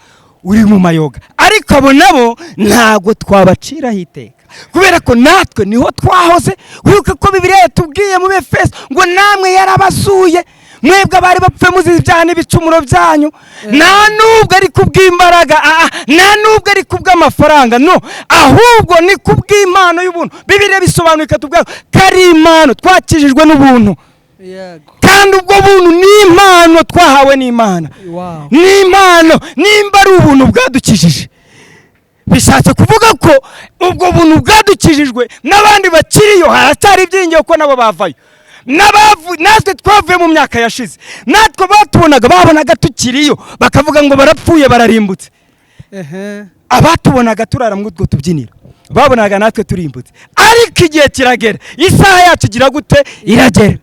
uri mu mayoga. Ariko abo nabo ntabwo twabaciraho iteka, kubera ko natwe niho twahoze. Wibuke ko Bibiliya yatubwiye mu Befeso ngo namwe yarabasuye, mwebwe abari bapfuye muzize ibyaha n'ibicumuro byanyu. Nta nubwo ari kubw'imbaraga, nta nubwo ari kubw'amafaranga, no, ahubwo ni kubw'impano y'ubuntu. Bibiliya bisobanuye ikatubwira ko ari impano, twakijijwe n'ubuntu. Kandi ubwo buntu ni impano twahawe n'Imana. Ni impano. Nimba ari ubuntu bwadukijije, bishatse kuvuga ko ubwo buntu bwadukijijwe n'abandi bakiriyo haracyari ibyiringiro ko nabo bavayo. Natwe twavuye mu myaka yashize, natwe batubonaga, babonaga tukiriyo bakavuga ngo barapfuye, bararimbutse. Abatubonaga turara muri utwo tubyiniro babonaga natwe turimbutse, ariko igihe kiragera, isaha yacu igira gute? Iragera.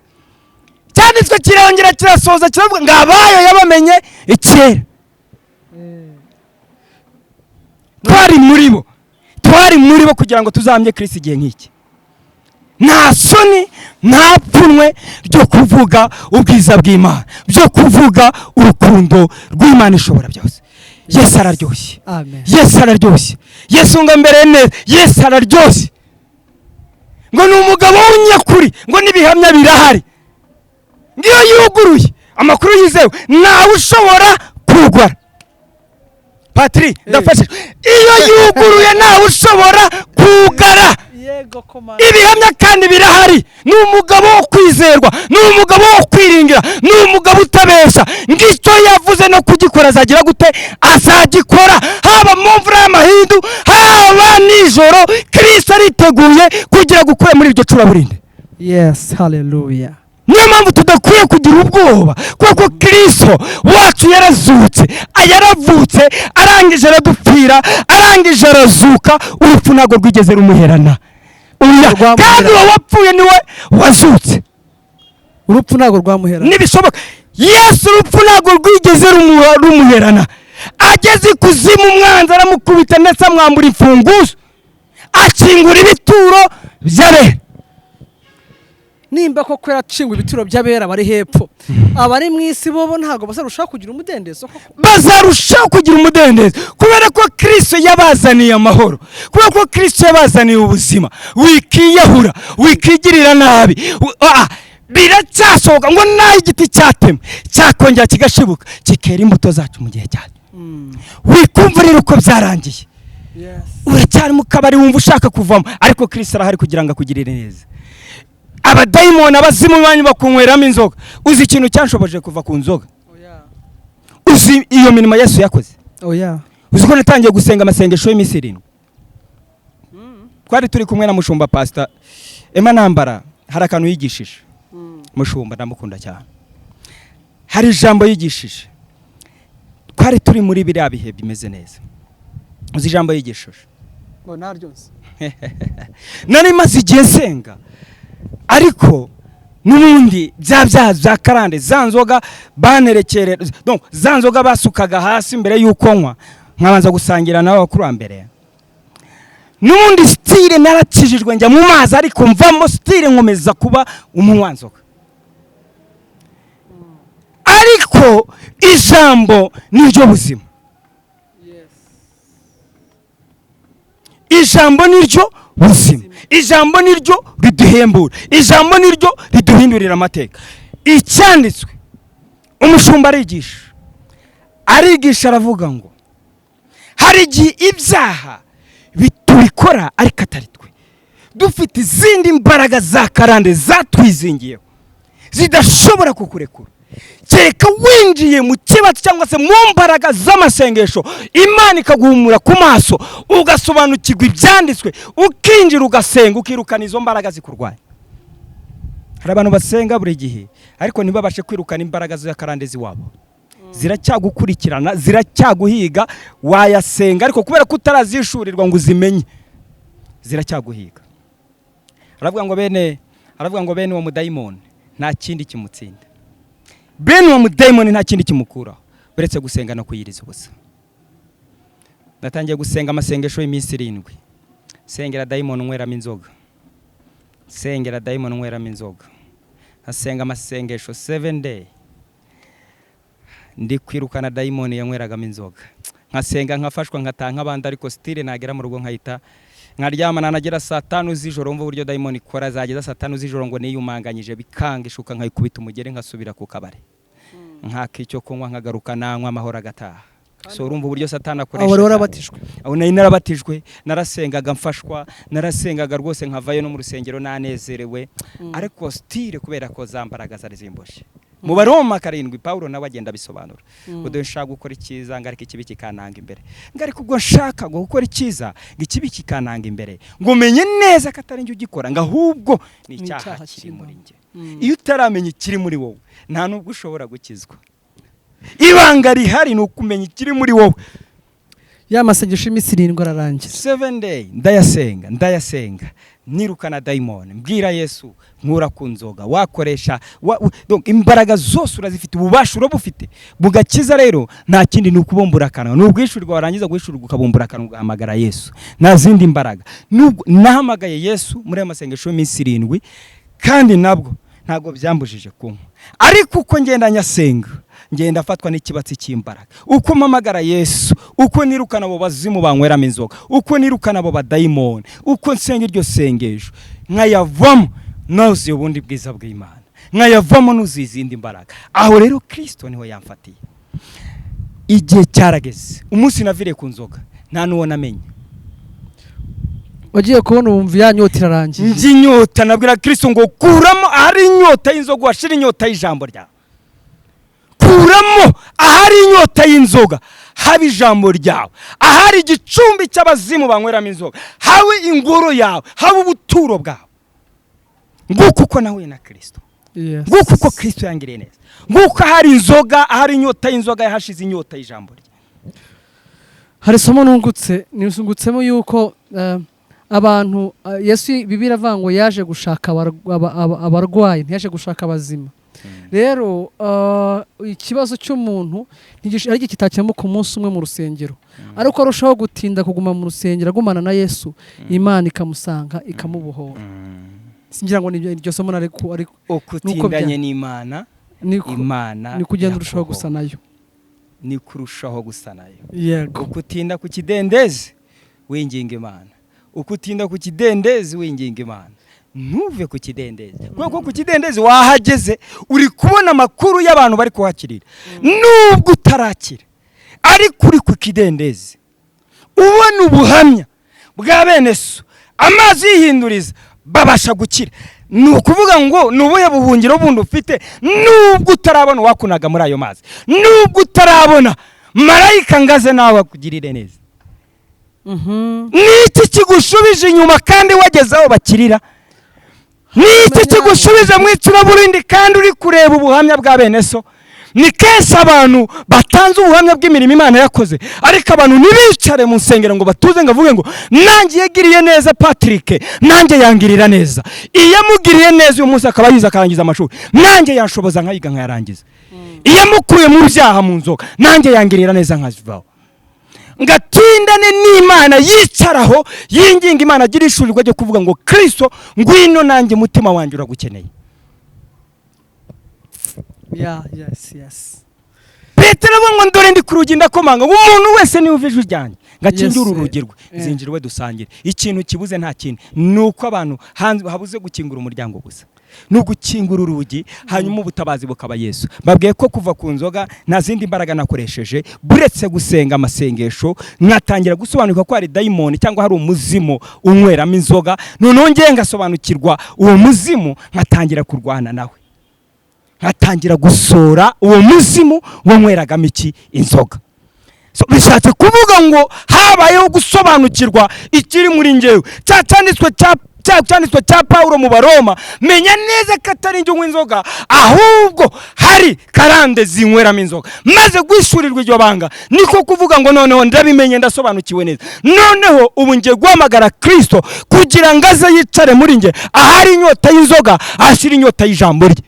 Cyanditswe kirongera kirasoza kiravuga ngo abayo yabamenye kera. Twari muri bo, twari muri bo kugira ngo tuzamye Kristo igihe nk'iki. Nta soni, nta pfunwe ryo kuvuga ubwiza bw'Imana, byo kuvuga urukundo rw'Imana ishobora byose. Yesu araryoshye. Amen. Yesu araryoshye. Yesu ngo mbere neza. Yesu araryoshye, ngo ni umugabo w'umunyakuri, ngo n'ibihamya birahari, ngo iyo yuguruye amakuru yizewe ntawe ushobora kugwara. Patri, ndafashijwe. Iyo yuguruye ntawe ushobora kugara. Yego komanda. Ibihamya kandi birahari. Ni umugabo wo kwizerwa, ni umugabo wo kwiringira, ni umugabo utabeshya. Ngicyo yavuze no kugikora azagira gute? Azagikora. Haba mu mvura y'amahindu, haba nijoro, Kristo ariteguye kugira gukura muri iryo curaburinde. Yes, hallelujah. Niyo mpamvu tudakwiye kugira ubwoba, kuko Kristo wacu yarazutse, yaravutse, arangije aradupfira, arangije arazuka. Urupfu ntabwo rwigeze rumuherana. Oya, Rwamuhera. kandi uwo wapfuye niwe wazutse. Urupfu ntabwo rwamuhera. Ntibishoboka. Yesu urupfu ntabwo rwigeze rumuherana. Ageze ikuzimu, umwanzi aramukubita, ndetse amwambura imfunguzo, akingura ibituro by'abera. Nimba koko yaracinguye ibituro by'abera bari hepfo, abari mu isi bobo ntabwo bazarushaho kugira umudendezo koko? Bazarushaho kugira umudendezo, kubera ko Kirisito yabazaniye amahoro, kubera ko Kirisito yabazaniye ubuzima. Wikiyahura, wikigirira nabi. Biracyasohoka ngo naho igiti cyatemwe cyakongera kigashibuka, kikera imbuto zacu mu gihe cyacyo. Wikumva rero uko byarangiye. Uracyari mu kabari, wumva ushaka kuvamo, ariko Kirisito arahari kugira ngo akugirire neza. Abadayimoni, abazimu banyu bakunyweramo inzoga. Uzi ikintu cyanshoboje kuva ku nzoga? Uzi iyo mirimo Yesu yakoze? Oya. Uzi ko natangiye gusenga amasengesho y'iminsi 7? Twari turi kumwe na mushumba Pasita Emma Ntambara. Hari akantu yigishije. Mushumba ndamukunda cyane. Hari ijambo yigishije, twari turi muri biriya bihe bimeze neza. Uzi ijambo yigishije? Ngo naryo nzi. Nari maze igihe nsenga, ariko n'ubundi bya byaha bya karande, za nzoga banerekere, donc za nzoga basukaga hasi mbere y'uko nywa, nkabanza gusangira nabo abakurambere. N'ubundi still narakijijwe, njya mu mazi, ariko mvamo still nkomeza kuba umunywanzoga. Ariko ijambo ni ryo buzima. Ijambo ni ryo buzima, ijambo ni ryo riduhembura, ijambo ni ryo riduhindurira amateka. Icyanditswe, umushumba arigisha, arigisha, aravuga ngo hari igihe ibyaha tubikora ariko atari twe, dufite izindi mbaraga za karande zatwizingiyeho zidashobora kukurekura kereka winjiye mu kibazo cyangwa se mu mbaraga z'amasengesho, Imana ikaguhumura ku maso, ugasobanukirwa ibyanditswe, ukinjira ugasenga, ukirukana izo mbaraga zikurwanya. Hari abantu basenga buri gihe, ariko ntibabashe kwirukana imbaraga z'akarande z'iwabo. Ziracyagukurikirana, ziracyaguhiga. Wayasenga, ariko kubera ko utarazishurirwa ngo uzimenye, ziracyaguhiga. Aravuga ngo bene uwo mudayimoni nta kindi kimutsinda, bene uwo mudayimoni nta kindi kimukuraho uretse gusenga no kuyiriza ubusa. Natangiye gusenga amasengesho y'iminsi 7, sengera dayimoni unyweramo inzoga, sengera dayimoni unyweramo inzoga. Nkasenga amasengesho 7 day, ndi kwirukana dayimoni yanyweragamo inzoga. Nkasenga, nkafashwa, nkataha nk'abandi, ariko still nagera mu rugo nkahita nkaryama. Nanagera saa 5 z'ijoro, mva uburyo dayimoni ikora, zageza saa 5 z'ijoro ngo niyumanganyije bikanga, ishuka nkayikubita umugeri, nkasubira ku kabari, nkaka icyo kunywa, nkagaruka nanywa, amahoro agataha. So urumva uburyo Satani akoresha. Aho wari warabatijwe? Aho nari narabatijwe, narasengaga mfashwa, narasengaga rwose nkavayo no mu rusengero nanezerewe, ariko still kubera ko za mbaraga zari zimboshye. Mu Baroma 7, Pawulo nawe agenda abisobanura ngo dore nshaka gukora icyiza, ngo ariko ikibi kikananga imbere, ngo ariko ubwo nshaka ngo gukora icyiza, ngo ikibi kikananga imbere, ngo menye neza ko atari njye ugikora, ngo ahubwo ni Ni icyaha icyaha kiri kirimo. muri njye. Iyo utaramenya ikiri muri wowe, nta nubwo ushobora gukizwa. Ibanga rihari ni ukumenya ikiri muri wowe. Ya masengesho y'iminsi 7 ararangira. 7 day ndayasenga, ndayasenga, nirukana dayimoni, mbwira Yesu nkura ku nzoga. Wakoresha donc imbaraga zose urazifite, ububasha urabufite bugakiza. Rero nta kindi, ni ukubumbura akanwa, ni ubwishurirwa. Warangiza guhishurirwa, ukabumbura akanwa, ugahamagara Yesu. Nta zindi mbaraga. Nubwo nahamagaye Yesu muri aya masengesho y'iminsi 7, kandi nabwo ntabwo byambujije kunywa, ariko uko ngenda nyasenga, ngenda afatwa n'ikibatsi cy'imbaraga. Uko mpamagara Yesu, uko nirukana abo bazimu banyweramo inzoga, uko nirukana abo badayimoni, uko nsenga iryo sengesho, nkayavamo nuzuye ubundi bwiza bw'Imana, nkayavamo nuzuye izindi mbaraga. Aho rero Kirisito niho yamfatiye. Igihe cyarageze, umunsi naviriye ku nzoga nta n'uwo namenye. Wagiye kubona wumva ya nyota irarangiye. Njye inyota, nabwira Kirisito ngo kuramo ahari inyota y'inzoga, washira inyota y'ijambo ryawe. Kuramo ahari inyota y'inzoga, haba ijambo ryawe. Ahari igicumbi cy'abazimu banyweramo inzoga, habe ingoro yawe, habe ubuturo bwawe. Nguko uko nahuye na Kirisito. Nguko uko Kirisito yangiriye neza. Nguko ahari inzoga, ahari inyota y'inzoga, yahashize inyota y'ijambo rye. Hari isomo nungutse, nungutsemo yuko Abantu, Yesu, Bibiliya iravuga ngo yaje gushaka abarwayi, ntiyaje gushaka abazima. Rero ikibazo cy'umuntu ari igihe kitakemuka umunsi umwe mu rusengero, ariko arushaho gutinda kuguma mu rusengero agumana na Yesu, Imana ikamusanga ikamubohora. Singira ngo ni iryo somo nari ariko Uko utindanye n'Imana, niko Imana ni kugenda urushaho irakubohora. gusa nayo. Ni kurushaho gusa nayo. Yego. Uko utinda ku kidendezi winginga Imana, uko utinda ku kidendezi winginga Imana, ntuve ku kidendezi, kubera ko ku kidendezi wahageze, uri kubona amakuru y'abantu bari kuhakirira nubwo utarakira, ariko uri ku kidendezi ubona ubuhamya bwa bene so, amazi yihinduriza babasha gukira. Ni ukuvuga ngo ni ubuhe buhungiro bundi ufite, nubwo utarabona uwakunaga muri ayo mazi, nubwo utarabona marayika ngaze nawe akugirire neza? Niki kigushubije inyuma kandi wageze aho bakirira? Niki kigushubije mu icuraburindi kandi uri kureba ubuhamya bwa bene so? Ni kenshi abantu batanze ubuhamya bw'imirimo Imana yakoze, ariko abantu ntibicare mu nsengero ngo batuze, ngo avuge ngo: "Nanjye yagiriye neza Patrick, nanjye yangirira neza. Iyo amugiriye neza uyu munsi akaba yize akarangiza amashuri, nanjye yanshoboza nkayiga nkayarangiza. Iyo amukuye mu byaha, mu nzoga, nanjye yangirira neza nkazivaho." Ngatindane n'Imana, yicaraho yinginga Imana, agira ishurirwa ryo kuvuga ngo: "Kristo, ngwino, nanjye umutima wanjye uragukeneye." Yeah, yes. Petero avuga ngo: "Ndore ndi ku rugi ndakomanga, ngo umuntu wese niba ijwi ryanjye ngakingura urugi rwe, zinjira iwe dusangire." Ikintu kibuze nta kindi, ni uko abantu hanze habuze gukingura umuryango gusa, ni ugukingura urugi, hanyuma ubutabazi bukaba Yesu. Babwiye ko kuva ku nzoga nta zindi mbaraga nakoresheje buretse gusenga amasengesho, nkatangira gusobanukirwa ko hari dayimoni cyangwa hari umuzimu unyweramo inzoga. Noneho ngewe ngasobanukirwa uwo muzimu, nkatangira kurwana nawe, nkatangira gusora uwo muzimu wanyweragamo iki? Inzoga. So, bishatse kuvuga ngo habayeho gusobanukirwa ikiri muri ngewe, cya cyanditswe cya Pawulo mu Baroma: "Menya neza ko atari njye unywa inzoga, ahubwo hari karande zinyweramo inzoga." Maze guhishurirwa iryo banga, niko kuvuga ngo: "Noneho ndabimenye, ndasobanukiwe neza. Noneho ubu ngiye guhamagara Kirisito kugira ngo aze yicare muri nge. Ahari inyota y'inzoga ahashyira inyota y'ijambo rye."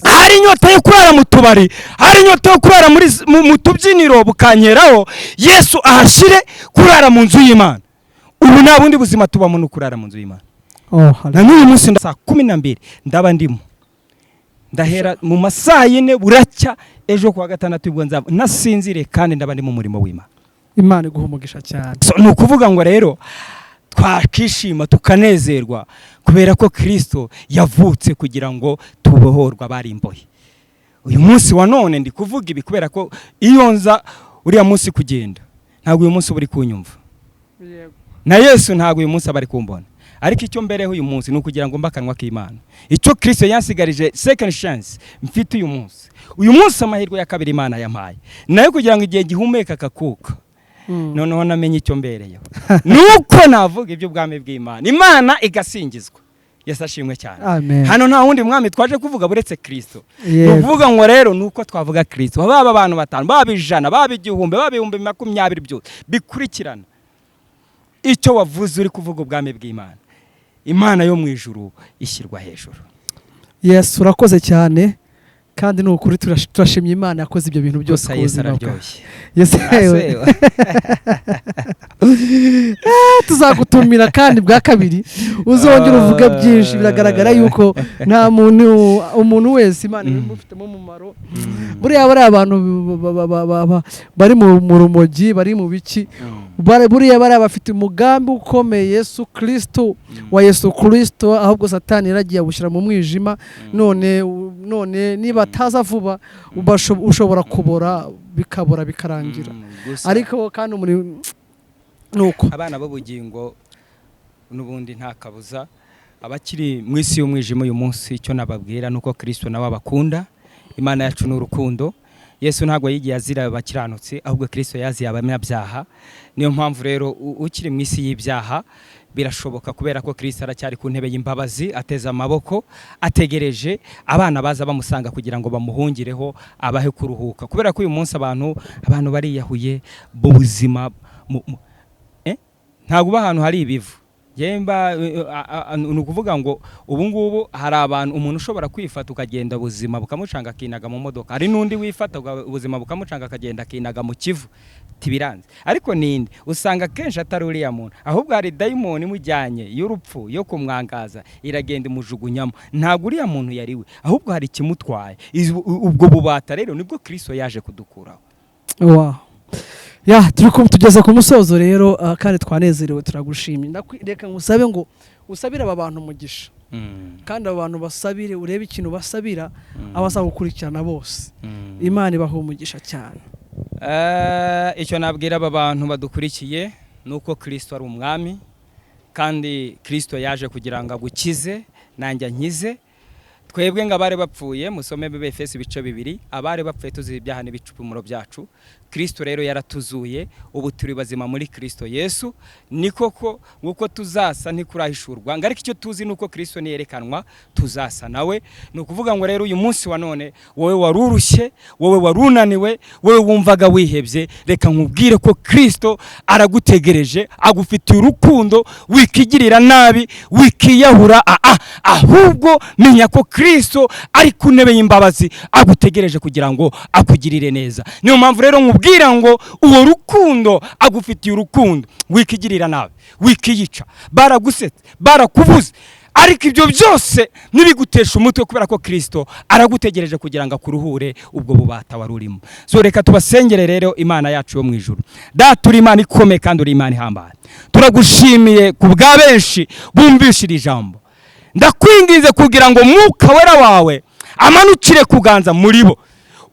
Hari inyota yo kurara mu tubari, hari inyota yo kurara mu tubyiniro bukanyeraho, Yesu ahashyire kurara mu nzu y'Imana. Ubu nta bundi buzima tubamo, ni ukurara mu nzu y'Imana. Oh, Na hallelujah. n'uyu munsi saa 12 ndaba ndimo ndahera, mu masaa 4 buracya ejo kuwa gatandatu ubwo nzaba nasinzire, kandi ndaba ndi mu murimo w'Imana. Imana iguha umugisha cyane. So, ni ukuvuga ngo rero twakishima tukanezerwa kubera ko Kirisito yavutse kugira ngo tubohorwe abari imbohe. Uyu munsi wa none ndi kuvuga ibi kubera ko iyo nza uriya munsi kugenda, ntabwo uyu munsi uba uri kunyumva, na Yesu ntabwo uyu munsi aba ari kumbona. Ariko icyo mbereho uyu munsi ni ukugira ngo mbe akanwa k'Imana. Icyo Kirisito yansigarije, second chance mfite uyu munsi, uyu munsi amahirwe ya kabiri Imana yampaye nayo, kugira ngo igihe gihumeka akakuka, noneho namenye icyo mbereyeho, nuko navuga iby'ubwami bw'Imana, Imana igasingizwa. Yesu ashimwe cyane. Amen. Hano nta wundi mwami twaje kuvuga buretse Kirisito. Ni ukuvuga ngo rero ni uko twavuga Kirisito, baba abantu batanu, baba 100, baba 1000, baba 20,000, byose bikurikirana. Icyo wavuze uri kuvuga ubwami bw'Imana, Imana yo mu ijuru ishyirwa hejuru. Yes, urakoze cyane, kandi ni ukuri turashimye Imana yakoze ibyo bintu byose Gusa ku Yesu buzima bwawe. araryoshye. Yes, yewe. Tuzagutumira kandi bwa kabiri, uzongera uvuge byinshi. Biragaragara yuko nta muntu, umuntu wese Imana imufitemo umumaro. Buriya bariya abantu bari mu rumogi, bari mu biki, buriya bariya bafite umugambi ukomeye Yesu Kristo wa Yesu Kristo, ahubwo Satani yaragiye awushyira mu mwijima. None niba ataza vuba, ushobora kubora, bikabora, bikarangira. Gusa Ariko kandi umuri nuko abana b'ubugingo n'ubundi nta kabuza. Abakiri mu isi y'umwijima uyu munsi, icyo nababwira ni uko Kirisito nawe abakunda. Imana yacu ni urukundo. Yesu ntabwo yigiye azira abakiranutsi, ahubwo Kirisito yaziye abanyabyaha. Niyo mpamvu rero ukiri mu isi y'ibyaha birashoboka, kubera ko Kirisito aracyari ku ntebe y'imbabazi, ateze amaboko, ategereje abana baza bamusanga kugira ngo bamuhungireho, abahe kuruhuka. Kubera ko uyu munsi abantu bariyahuye mu buzima. Ntabwo uba ahantu hari ibivu. Yemba ni ukuvuga ngo ubu ngubu hari abantu, umuntu ushobora kwifata ukagenda ubuzima bukamucanga akinaga mu modoka, hari n'undi wifata ubuzima bukamucanga akagenda akinaga mu Kivu, tibiranze. Ariko ninde usanga akenshi atari uriya muntu, ahubwo hari dayimoni imujyanye y'urupfu yo kumwangaza, iragenda imujugunyamo. Ntabwo uriya muntu yari we, ahubwo hari ikimutwaye. Ubwo bubata rero nibwo Kristo yaje kudukuraho. Wow. Ya, turi tugeze ku musozo rero, kandi twanezerewe, turagushimye. Reka ngusabe ngo usabire aba bantu umugisha, kandi aba bantu basabire, urebe ikintu basabira abazagukurikirana bose. Imana ibaha umugisha cyane. Icyo nabwira aba bantu badukurikiye ni uko Kirisito ari umwami, kandi Kirisito yaje kugira ngo agukize nanjye ankize. Twebwe ngo abari bapfuye, musome Efesi ibice 2, abari bapfuye tuzi ibyaha n'ibicumuro byacu, Kirisito rero yaratuzuye, ubu turi bazima muri Kirisito Yesu. Ni koko nk'uko tuzasa ntikurahishurwa ngo, ariko icyo tuzi ni uko Kirisito niyerekanwa tuzasa nawe. Ni ukuvuga ngo rero uyu munsi wa none, wowe wari urushye, wowe wari unaniwe, wowe wumvaga wihebye, reka nkubwire ko Kirisito aragutegereje, agufitiye urukundo. Wikigirira nabi, wikiyahura, ahubwo menya ko Kirisito ari ku ntebe y'imbabazi, agutegereje kugira ngo akugirire neza. Niyo mpamvu rero nkubwira ngo uwo rukundo agufitiye urukundo, wikigirira nabi, wikiyica. Baragusetse, barakubuze, ariko ibyo byose ntibigutesha umutwe, kubera ko Kirisito aragutegereje kugira ngo akuruhure ubwo bubata wari urimo. So reka tubasengere rero. Imana yacu yo mu ijuru, Data, uri Imana ikomeye kandi uri Imana ihambaye. Turagushimiye ku bwa benshi bumvishe iri jambo. Ndakwinginze kugira ngo Mwuka Wera wawe amanukire kuganza muri bo,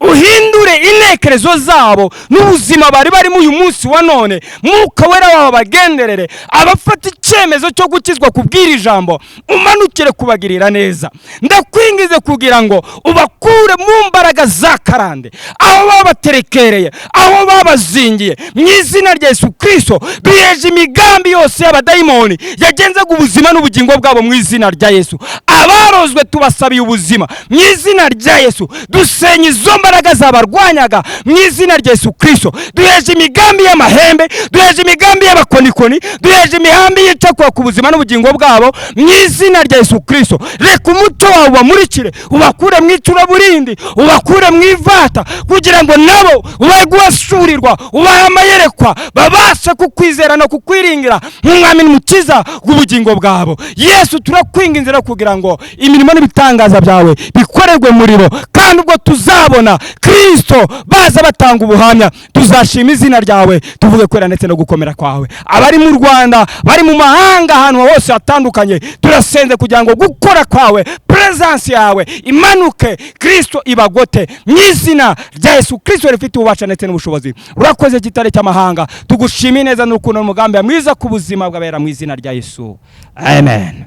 uhindure intekerezo zabo n'ubuzima bari barimo. Uyu munsi wa none Mwuka Wera wawe bagenderere, abafata icyemezo cyo gukizwa kubw'iri jambo, umanukire kubagirira neza. Ndakwingize kugira ngo ubakure mu mbaraga za karande, aho babaterekereye, aho babazingiye, mu izina rya Yesu Kirisito. Biheje imigambi yose y'abadayimoni yagenzaga ubuzima n'ubugingo bwabo mu izina rya Yesu. Abarozwe tubasabiye ubuzima mu izina rya Yesu. Dusenya izo mbaraga zabarwanyaga mu izina rya Yesu Kirisito. Duheje imigambi y'amahembe, duheje imigambi y'abakonikoni, duheje imigambi yicakura ku buzima n'ubugingo bwabo mu izina rya Yesu Kirisito. Reka umucyo wawe ubamurikire, ubakure mu icuraburindi, ubakure mu ivata, kugira ngo nabo ubahe guhasurirwa, ubahe amayerekwa, babashe kukwizera no kukwiringira nk'umwami n'umukiza w'ubugingo bwabo. Yesu, turakwinginze kugira ngo imirimo n'ibitangaza byawe bikorerwe muri bo, kandi ubwo tuzabona Kirisito baza batanga ubuhamya, tuzashima izina ryawe, tuvuge kwera ndetse no gukomera kwawe. Abari mu Rwanda, bari mu mahanga, ahantu hose hatandukanye, turasenze kugira ngo gukora kwawe, presence yawe imanuke, Kirisito ibagote mu izina rya Yesu Kirisito rifite ububasha ndetse n'ubushobozi. Urakoze, gitare cy'amahanga. Tugushimiye neza n'urukundo n'umugambi mwiza ku buzima bw'abera, mu izina rya Yesu, amen.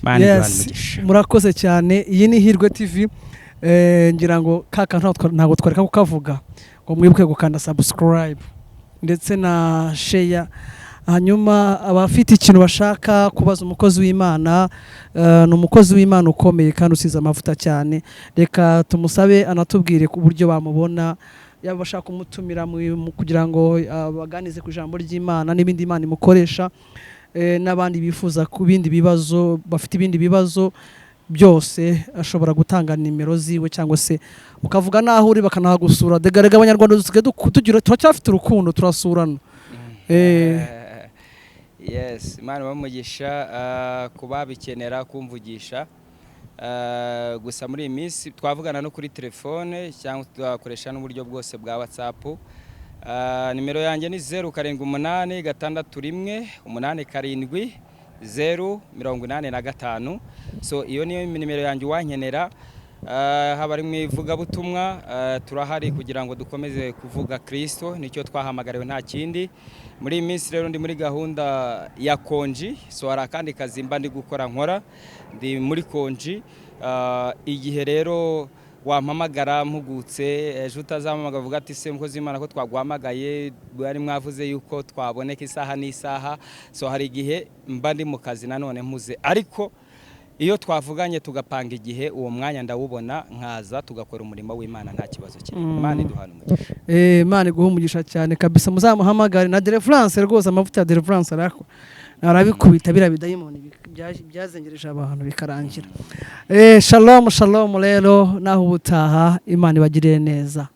Imana iguhane umugisha. Murakoze cyane. Iyi ni Hirwe TV. Ngira ngo ka kantu ntabwo twareka kukavuga ngo mwibuke gukanda subscribe ndetse na share. Hanyuma abafite ikintu bashaka kubaza umukozi w'Imana, ni umukozi w'Imana ukomeye kandi usize amavuta cyane. Reka tumusabe anatubwire ku buryo bamubona, yaba bashaka kumutumira kugira ngo baganize ku ijambo ry'Imana n'ibindi Imana imukoresha, n'abandi bifuza ku bindi bibazo, bafite ibindi bibazo byose, ashobora gutanga nimero ziwe cyangwa se ukavuga n'aho uri bakanahagusura. Degarega Abanyarwanda dusigaye tugira, turacyafite urukundo, turasurana. Yes, Imana bamugisha ku babikenera kumvugisha. Gusa muri iyi minsi twavugana no kuri telefone cyangwa tugakoresha n'uburyo bwose bwa WhatsApp. Nimero yanjye ni 0786187085. So iyo niyo nimero yanjye uwankenera. Haba ari mu ivugabutumwa, turahari kugira ngo dukomeze kuvuga Kristo, nicyo twahamagariwe, nta kindi. Muri iyi minsi rero ndi muri gahunda ya konji, so hari akandi kazi mba ndi gukora, nkora ndi muri konji. Igihe rero wampamagara mpugutse, ejo utazampamagara uvuga ati: "Se mukozi w'Imana, ko twaguhamagaye bari mwavuze yuko twaboneka isaha n'isaha?" So hari igihe mba ndi mu kazi nanone mpuze, ariko Iyo twavuganye tugapanga igihe, uwo mwanya ndawubona, nkaza tugakora umurimo w'Imana, nta kibazo kirimo. Imana iduhana umugisha. Imana iguhe umugisha cyane kabisa. Muzamuhamagare na deliverance rwose, amavuta ya deliverance arakora, arabikubita biriya bidayimoni byazengereje abantu bikarangira. Shalom shalom rero, naho ubutaha, Imana ibagirire neza.